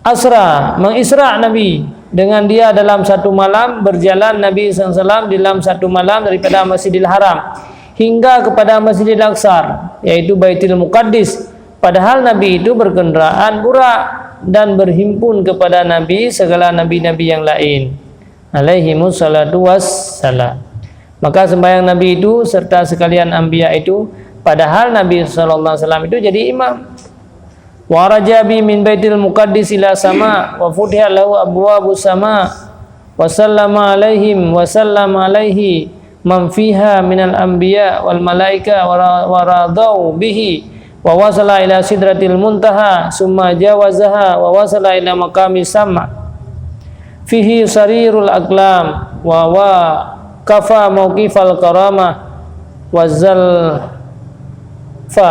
asra, mengisra Nabi dengan dia dalam satu malam, berjalan Nabi sallallahu alaihi wasallam dalam satu malam daripada Masjidil Haram hingga kepada Masjidil Aqsa, yaitu Baitul Muqaddis, Padahal Nabi itu berkendaraan burak dan berhimpun kepada Nabi segala nabi-nabi yang lain, alaihimus salatu wassalam. Maka sembahyang Nabi itu serta sekalian anbiya itu, padahal Nabi sallallahu alaihi wasallam itu jadi imam. Wa raja bi min Baitil Muqaddis ila sama, wa futihat lahu abwabus sama, wa sallama alaihim, wa sallama alaihi man fiha minal anbiya wal malaika, wa ra-, wa radau bihi, wa wasala ila sidratil muntaha, summa jawazaha, wa wasala ila maqami sama. Fihi sarirul aqlam, wa, wa kafa mauqifal karamah, wa zal fa,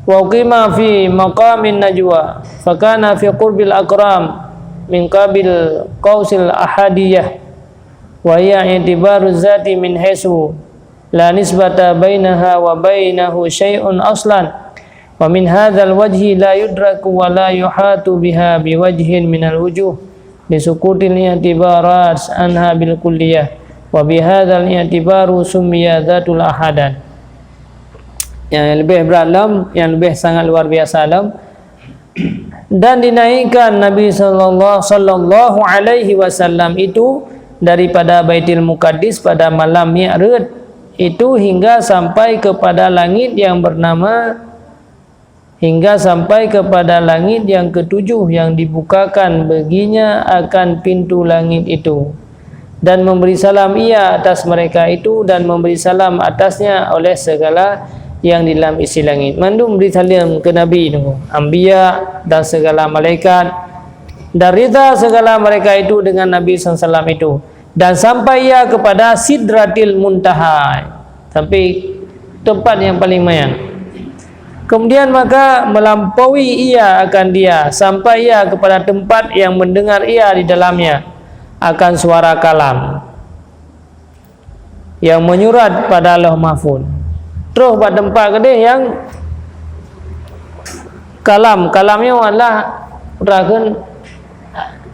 wa uqima fi maqamin najwa, fakana fi qurbil akram min qabil qausil ahadiyah, wa hiya i'tibaru zati min haitsu la nisbata bainaha wa bainahu syai'un aslan, wa min hadzal wajhi la yudraku wa la yuhatu biha biwajhin minal wujuh, li sukutil i'tibarat anha bil kulliyah, wa bihadzal i'tibaru summiya dzatul ahadan. Yang lebih berat lom, yang lebih sangat luar biasa lom, dan dinaikkan Nabi sallallahu, sallallahu alaihi wasallam itu daripada Baitul Muqaddis pada malam Mi'raj itu hingga sampai kepada langit yang bernama, hingga sampai kepada langit yang ketujuh yang dibukakan baginya akan pintu langit itu, dan memberi salam Ia atas mereka itu, dan memberi salam atasnya oleh segala yang di dalam isi langit. Mandum beri salam ke Nabi tu, anbiya dan segala malaikat, dan rida segala mereka itu dengan Nabi sallallahu alaihi wasallam itu, dan sampai ia kepada Sidratil Muntaha, sampai tempat yang paling mayang. Kemudian maka melampaui ia akan dia, sampai ia kepada tempat yang mendengar ia di dalamnya akan suara kalam yang menyurat pada Lauh Mahfuz. Terus bak tempat keudeh yang kalam, kalam nyoe adalah rakan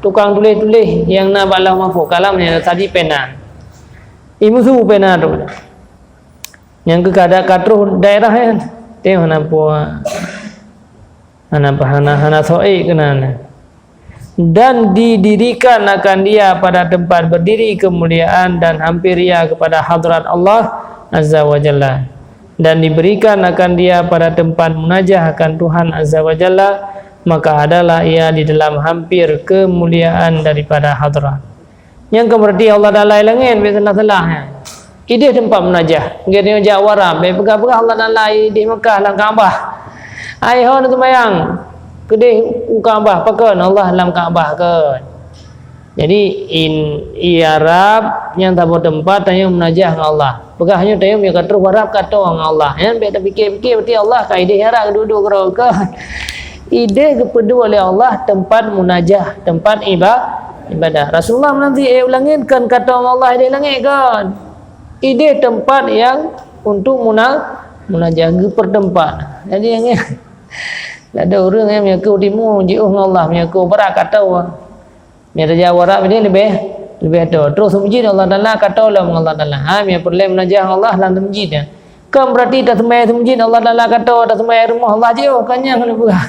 tukang tuléh-tuléh nyang na bak Lauh Mahfuz. Kalam nyan tadi pena. Imusu pena tu. Nyang keu kada ka troh daerah nyan. Teuh hana puas. Hana, hana, hana soe keunan. Dan didirikan akan dia pada tempat berdiri kemuliaan dan hampir ia kepada hadrat Allah Azza wa Jalla. Dan diberikan akan dia pada tempat munajah akan Tuhan Azza wa Jalla, maka adalah ia di dalam hampir kemuliaan daripada hadrat. Nyang ka berarti Allah Taala i langét, bèk salah-salah nyan. Idéh teumpat munajah. Geutanyoe jak u Arab, bèk peugah-peugah Allah Taala idéh Mekah lam Ka'bah. Ai ho na seumayang keudéh u Ka'bah, pakon Allah lam Ka'bah kon. Jadi, in, i Arab nyang saboh teumpat tanyoe munajah ngon Allah. Peugah nyoe tanyoe meunyoe ka troh u Arab ka toe ngon Allah. Nyan bèk tapikir-pikir berarti Allah ka idéh i Arab duek-duek keudroe kon. Idéh geupeuduek lé Allah teumpat munajah, teumpat iba-, ibadah. Rasulullah meunanti éh u langét kon ka toe ngon Allah idéh langét kon. Idéh teumpat nyang untuk muna-, munajah, geupeuteumpat. Jadi nyang, ladôm ureueng nyang meunyoe ka u timu jiôh ngon Allah, meunyoe ka u barat ka toe. Meunyoe tajak u Arab idéh leubeh, leubeh toe. Troh seumeujid Allah Taala ka toe lom ngon Allah Taala. Ha, meunyoe peureulèe munajah ngon Allah lam seumeujid nyan. Kon berarti taseumayang seumeujid Allah Taala ka toe, taseumayang rumoh Allah jiôh, kon nyan hana peugah.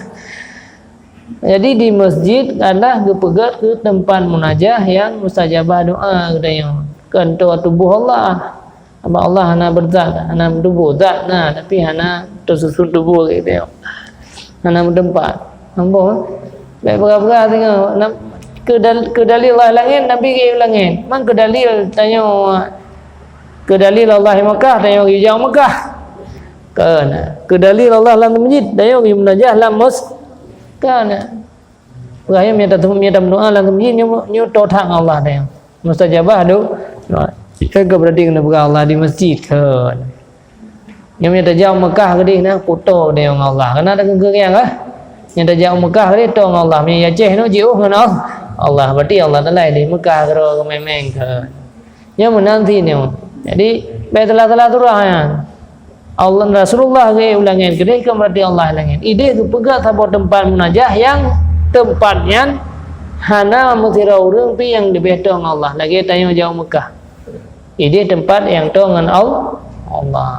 Jadi di masjid adalah geupeugèt keu teumpat munajah nyang mustajabah doa geutanyoe. Kon toe tuboh Allah. Sabab Allah hana beuzat, hana meutuboh. Zat na, tapi hana teususun tuboh geutanyoe. Hana meuteumpat. Ambo, bèk peugah-peugah singoh. Nam-, keu dal-, keu dalil Allah langét, Nabi geuh langét. Man keu dalil tanyoe, keu dalil Allah di Mekah, tanyoe geujak u Mekah. Kon. Keu dalil Allah lam masjid, tanyoe geumunajah lam mos-, kon. Peugah nyoe, meunyoe ta-, meunyoe tameudoa lam masjid, nyoe, nyoe toe that ngon Allah tanyoe. Mustajabah doa. Nyoe ka berarti keuneuk peugah Allah di masjid, kon. Nyoe meunyoe tajak u Mekah keudéh na, kuto deh ngon Allah. Kana ada keungkeueng kah? Nyoe tajak u Mekah keudéh to ngon Allah. Meunyoe i Aceh nyoe jiôh ngon Allah. Allah, berarti Allah Taala di Mekah keudroe keumeng-meng kon. Nyoe meunan sit nyoe. Jadi, bèk salah-salah surah nyan. Allah, Rasulullah geuh u langét keudéh kon berarti Allah i langét. Idéh geupeugèt saboh teumpat munajah nyang teumpat nyan hana meusidroe ureueng pih nyang leubeh toe ngon Allah. Lagèe tanyoe jak u Mekah. Idéh teumpat nyang toe ngon Al-, Allah.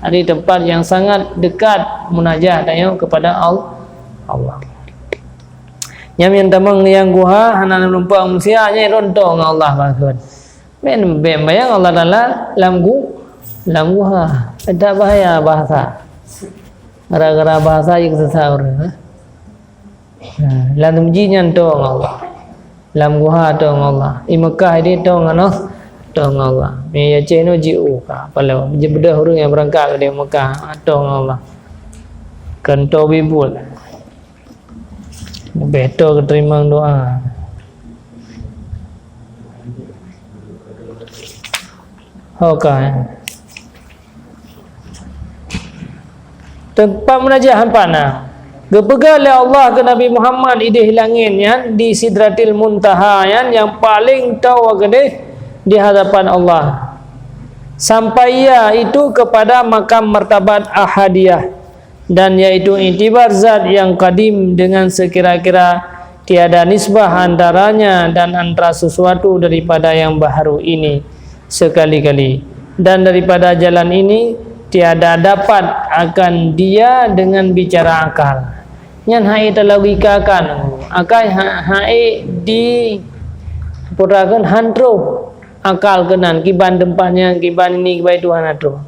Jadi teumpat nyang sangat dekat munajat tanyoe kepada Al-, Allah. Nyang, nyang tamong nyang guha hana meulumpang manusia, nyan ronto ngon Allah bakheun. Ben, ben bayang Allah Taala lam gu-, lam guha. Ada bahaya bahasa. Gara-gara bahasa jih sesat ureueng, eh. Ha, lam teumpat nyan tonga Allah. Lam guha tonga Allah. Di Mekah di tonga Allah. Tonga Allah. Di Aceh nyoe jiôh ka. Pala, beudôh ureueng nyang beurangkat di Mekah, tonga Allah. Keuntô bibul. Leubeh to geuteurimong doa. Ho ka. Teumpat munajat hampa na. Geupeugah lé Allah keu Nabi Muhammad idéh langét nyan di Sidratil Muntaha nyan nyang paleng toe keudéh di hadapan Allah. Sampai ia itu kepada makam martabat ahadiyah. Dan yaitu iktibar zat yang kadim dengan sekira-kira tiada nisbah antaranya dan antara sesuatu daripada yang baharu ini sekali-kali. Dan daripada jalan ini tiada dapat akan dia dengan bicara akal. Nyan hai talogika kan, akai ha-, hai di purakan hantro akal keunan kiban teumpat nyan, kiban ini, kiban itu hana troh.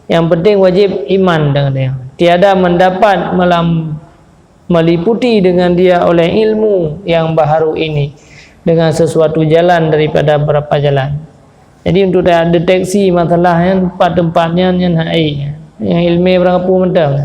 Yang penting wajib iman dengan dia. Tiada mendapat melam-, meliputi dengan dia oleh ilmu yang baharu ini dengan sesuatu jalan daripada beberapa jalan. Jadi untuk ta-, deteksi masalah nyan, pat teumpat nyan, nyan hai. Nyang ilmu berapa mantong.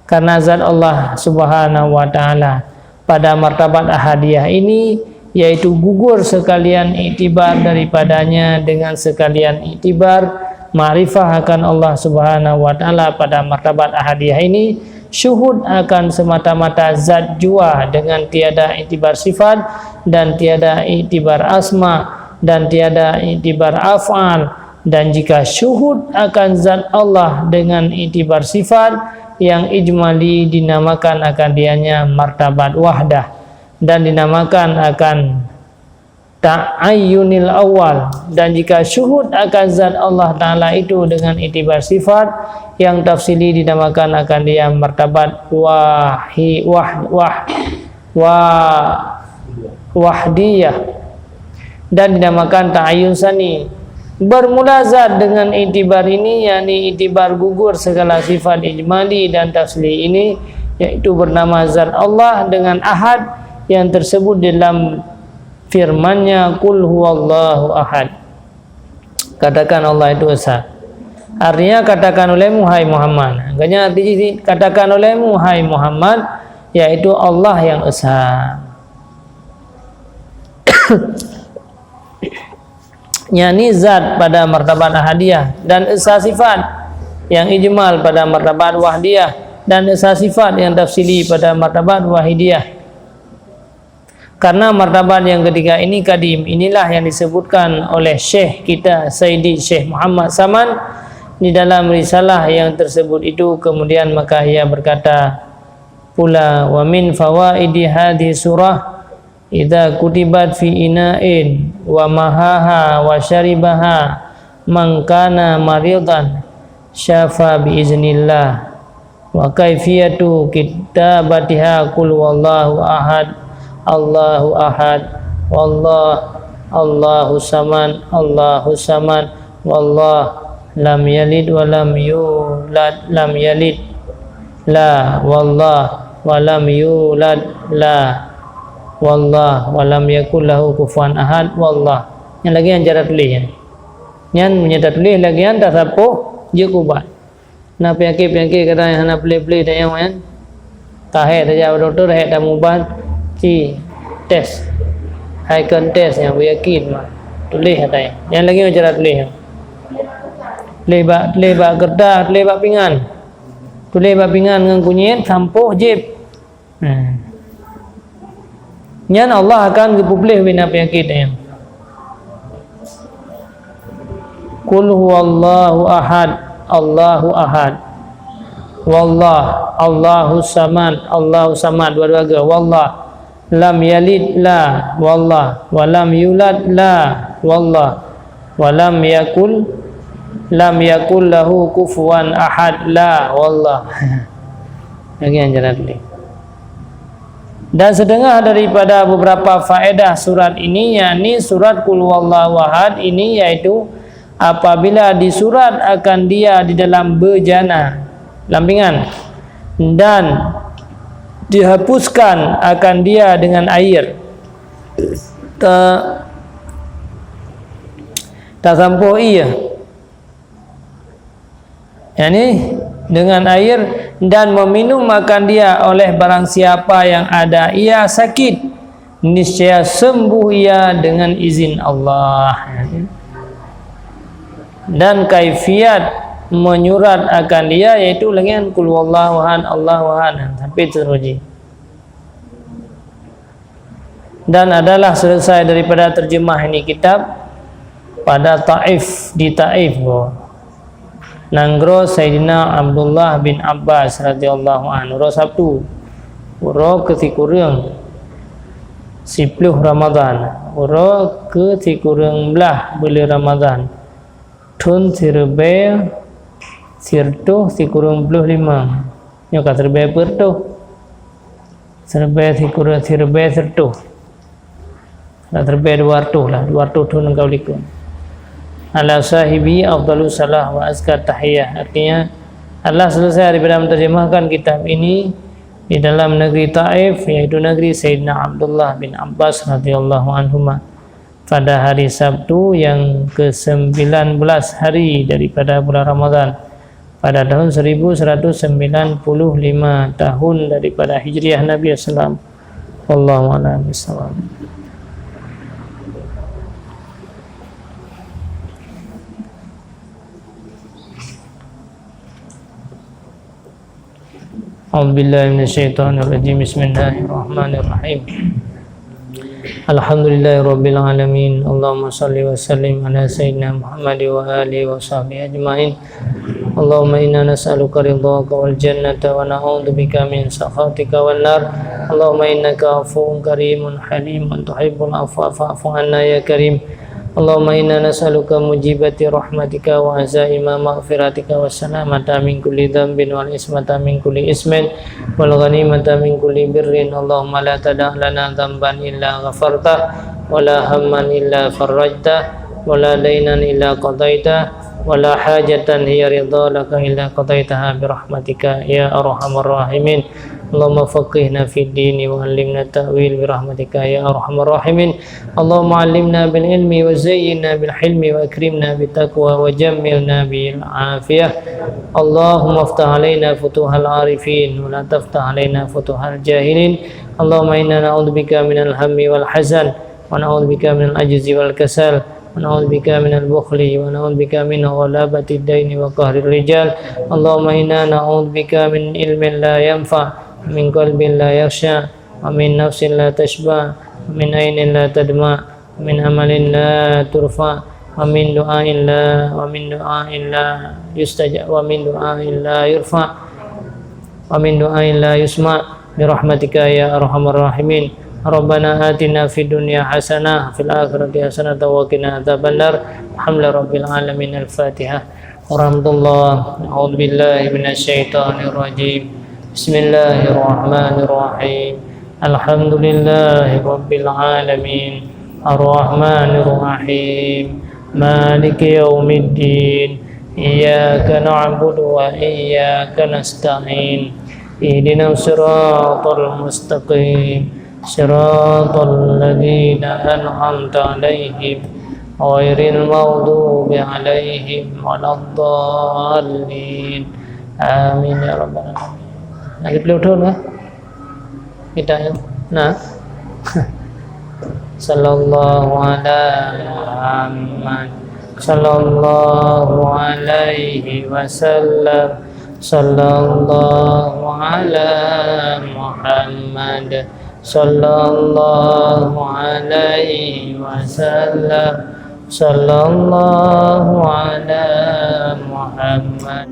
Karena zat Allah Subhanahu wa Ta'ala pada martabat ahadiyah ini, yaitu gugur sekalian iktibar daripadanya dengan sekalian iktibar makrifah akan Allah Subhanahu wa Ta'ala pada martabat ahadiyah ini, syuhud akan semata-mata zat jua dengan tiada iktibar sifat dan tiada iktibar asma dan tiada iktibar af'al. Dan jika syuhud akan zat Allah dengan iktibar sifat yang ijmali dinamakan akan dianya martabat wahdah dan dinamakan akan ta'ayyunil awal, dan jika syuhud akan zat Allah Ta'ala itu dengan iktibar sifat yang tafsili dinamakan akan dia martabat wahi-, wah-, wah-, wa-, wahdiyah dan dinamakan ta'ayyun sani. Bermula zat dengan iktibar ini, yakni iktibar gugur segala sifat ijmali dan tafsili ini, yaitu bernama zat Allah dengan ahad yang tersebut dalam firman-Nya, "Qul huwallahu ahad." Katakan Allah itu esa. Artinya, katakan olehmu, hai Muhammad. Makanya arti jih, katakan olehmu, hai Muhammad, yaitu Allah yang esa. Yakni zat pada martabat ahadiyah dan esa sifat yang ijmal pada martabat wahdiyah dan esa sifat yang tafsili pada martabat wahidiyah. Karena martabat yang ketiga ini kadim, inilah yang disebutkan oleh Syekh kita, Sayyidi Syekh Muhammad Saman, di dalam risalah yang tersebut itu. Kemudian maka ia berkata pula, "Wa min fawaidi hadhihi surah, idza kutibat fi ina'in wa mahaha wa syaribaha man kana maridan syafa bi iznillah." Wa kaifiyatu kitabatiha qul huwallahu ahad, Allahu ahad, wallah, Allahu samad, Allahu samad, wallah, lam yalid wa lam yulad, lam yalid, la, wallah, wa lam yulad, la, wallah, wa lam yakul lahu kufuwan ahad, wallah. Nyan lagée nyan cara tuléh nyan. Nyan meunyoe tatuléh lagée nyan, tasapoh jeuet keu ubat. Na peunyakét-peunyakét kadang nyang hana pleh-pleh tanyoe nyan. Tahé tajak bak dokto, tahé tamubat, ci tes. Hai kon tes nyang beuyakin mah. Tuléh atai. Nyang lagée nyoe cara tuléh nyoe. Tuléh bak, tuléh bak keureutas, tuléh bak pingan. Tuléh bak pingan ngon kunyét, sampôh jieb. Nah. Nyan Allah akan geupeupleh bina peunyakét nyan. Qul huwallahu ahad, Allahu ahad. Wallah, Allahu samad, Allahu samad, dua-dua ga. Wallah, lam yalid, la, wallah, wa lam yulad, la, wallah, wa lam yakul Lam yakul lahu kufuwan ahad, la, wallah. Lagi yang jalan ni. Dan setengah daripada beberapa faedah surat ini, yakni surat Qul Huwallahu Ahad ini, yaitu apabila disurat akan dia di dalam bejana, lampingan, dan dihapuskan akan dia dengan air, ta-, tasampôh ie, yakni dengan air, dan meminum akan dia oleh barang siapa yang ada ia sakit, niscaya sembuh ia dengan izin Allah. Dan kaifiat menyurat akan dia, yaitu dengan Qul Huwallahu Ahad, Allahu Ahad, sampai seterusnya. Dan adalah selesai daripada terjemah ini kitab pada Taif, di Taif, nanggroe Saidina Abdullah bin Abbas radhiyallahu anhu, uroe Sabtu, uroe keusikureueng siploh Ramadhan, uroe keusikureueng blaih buleuen Ramadhan, thon siribèe sireutôh sikureueng ploh limong. Nyoe ka siribèe peuet reutôh. Siribèe sikureueng, siribèe sireutôh. Ka siribèe dua reutôh lah, dua reutôh thon ka likot. Ala sahibi afdalus salah wa azka tahiyah. Artinya, adalah selesai daripada menterjemahkan kitab ini di dalam negeri Taif, yaitu negeri Sayyidina Abdullah bin Abbas radhiyallahu anhuma, pada hari Sabtu yang kesembilan belas hari daripada bulan Ramadhan, pada tahun seribu seratus sembilan puluh lima tahun daripada Hijriah Nabi sallam. Wallahu a'lam bishawab. A'udzubillahi minasyaitonirrajim. Bismillahirrahmanirrahim. Alhamdulillahirabbil alamin. Allahumma shalli wa sallim ala sayyidina Muhammad wa alihi wa sahbihi ajmain. Allahumma inna nas'aluka ridhaka wal jannata wa na'udzubika min sakhatika wan nar. Allahumma innaka afuwun karimun halimun tuhibbul afwa fa'fu anna ya karim. Allahumma inna nas'aluka mujibati rahmatika wa azaima maghfiratika wa salamata min kulli dzambin wal ismata min kulli ismin wal ghanimata min kulli birrin. Allahumma la tada' lana dzamban illa ghafartah, wa la hamman illa farrajtah, wa la dainan illa qadaitah, wa la hajatan hiya ridha laka illa qadaitaha bi rahmatika ya arhamar rahimin. Allahumma faqihna fid dini wa allimna ta'wil bi rahmatika ya arhamar rahimin. Allahumma allimna bil ilmi wa zayyinna bil hilmi wa akrimna bit taqwa wa jammilna bil afiyah. Allahumma iftah alaina futuhal arifin wa la taftah alaina futuhal jahilin. Allahumma inna na'udzubika minal hammi wal hazan, wa na'udzubika minal ajzi wal kasal, wa na'udzubika minal bukhli, wa na'udzubika min ghalabatid daini wa qahrir rijal. Allahumma inna na'udzubika min ilmin la yanfa', wa min qalbin la yakhsha', wa min nafsin la tashba', wa min ainin la tadma', wa min amalin la turfa', wa min du'ain la, wa min du'ain la yustajab, wa min du'ain la yurfa', wa min du'ain la yusma', bi rahmatika ya arhamar rahimin. Rabbana atina fid dunya hasanah, fil akhirati hasanah, wa qina adzabannar. Alhamdulillahi rabbil alamin. Al-Fatihah. Warahmatullah. A'udzubillahi minasyaitonirrajim. Bismillahirrahmanirrahim. Alhamdulillahi rabbil alamin. Arrahmanirrahim. Maliki yaumiddin. Iyyaka na'budu wa iyyaka nasta'in. Ihdinas siratal mustaqim. Siratal ladzina an'amta 'alaihim, ghairil maghdubi 'alaihim waladdallin. Amin ya rabbal alamin. Ada perlu turun kah? Kita ya. Nah. Sallallahu ala Muhammad. Sallallahu alaihi wasallam. Sallallahu ala Muhammad. Sallallahu alaihi wasallam. Sallallahu ala Muhammad.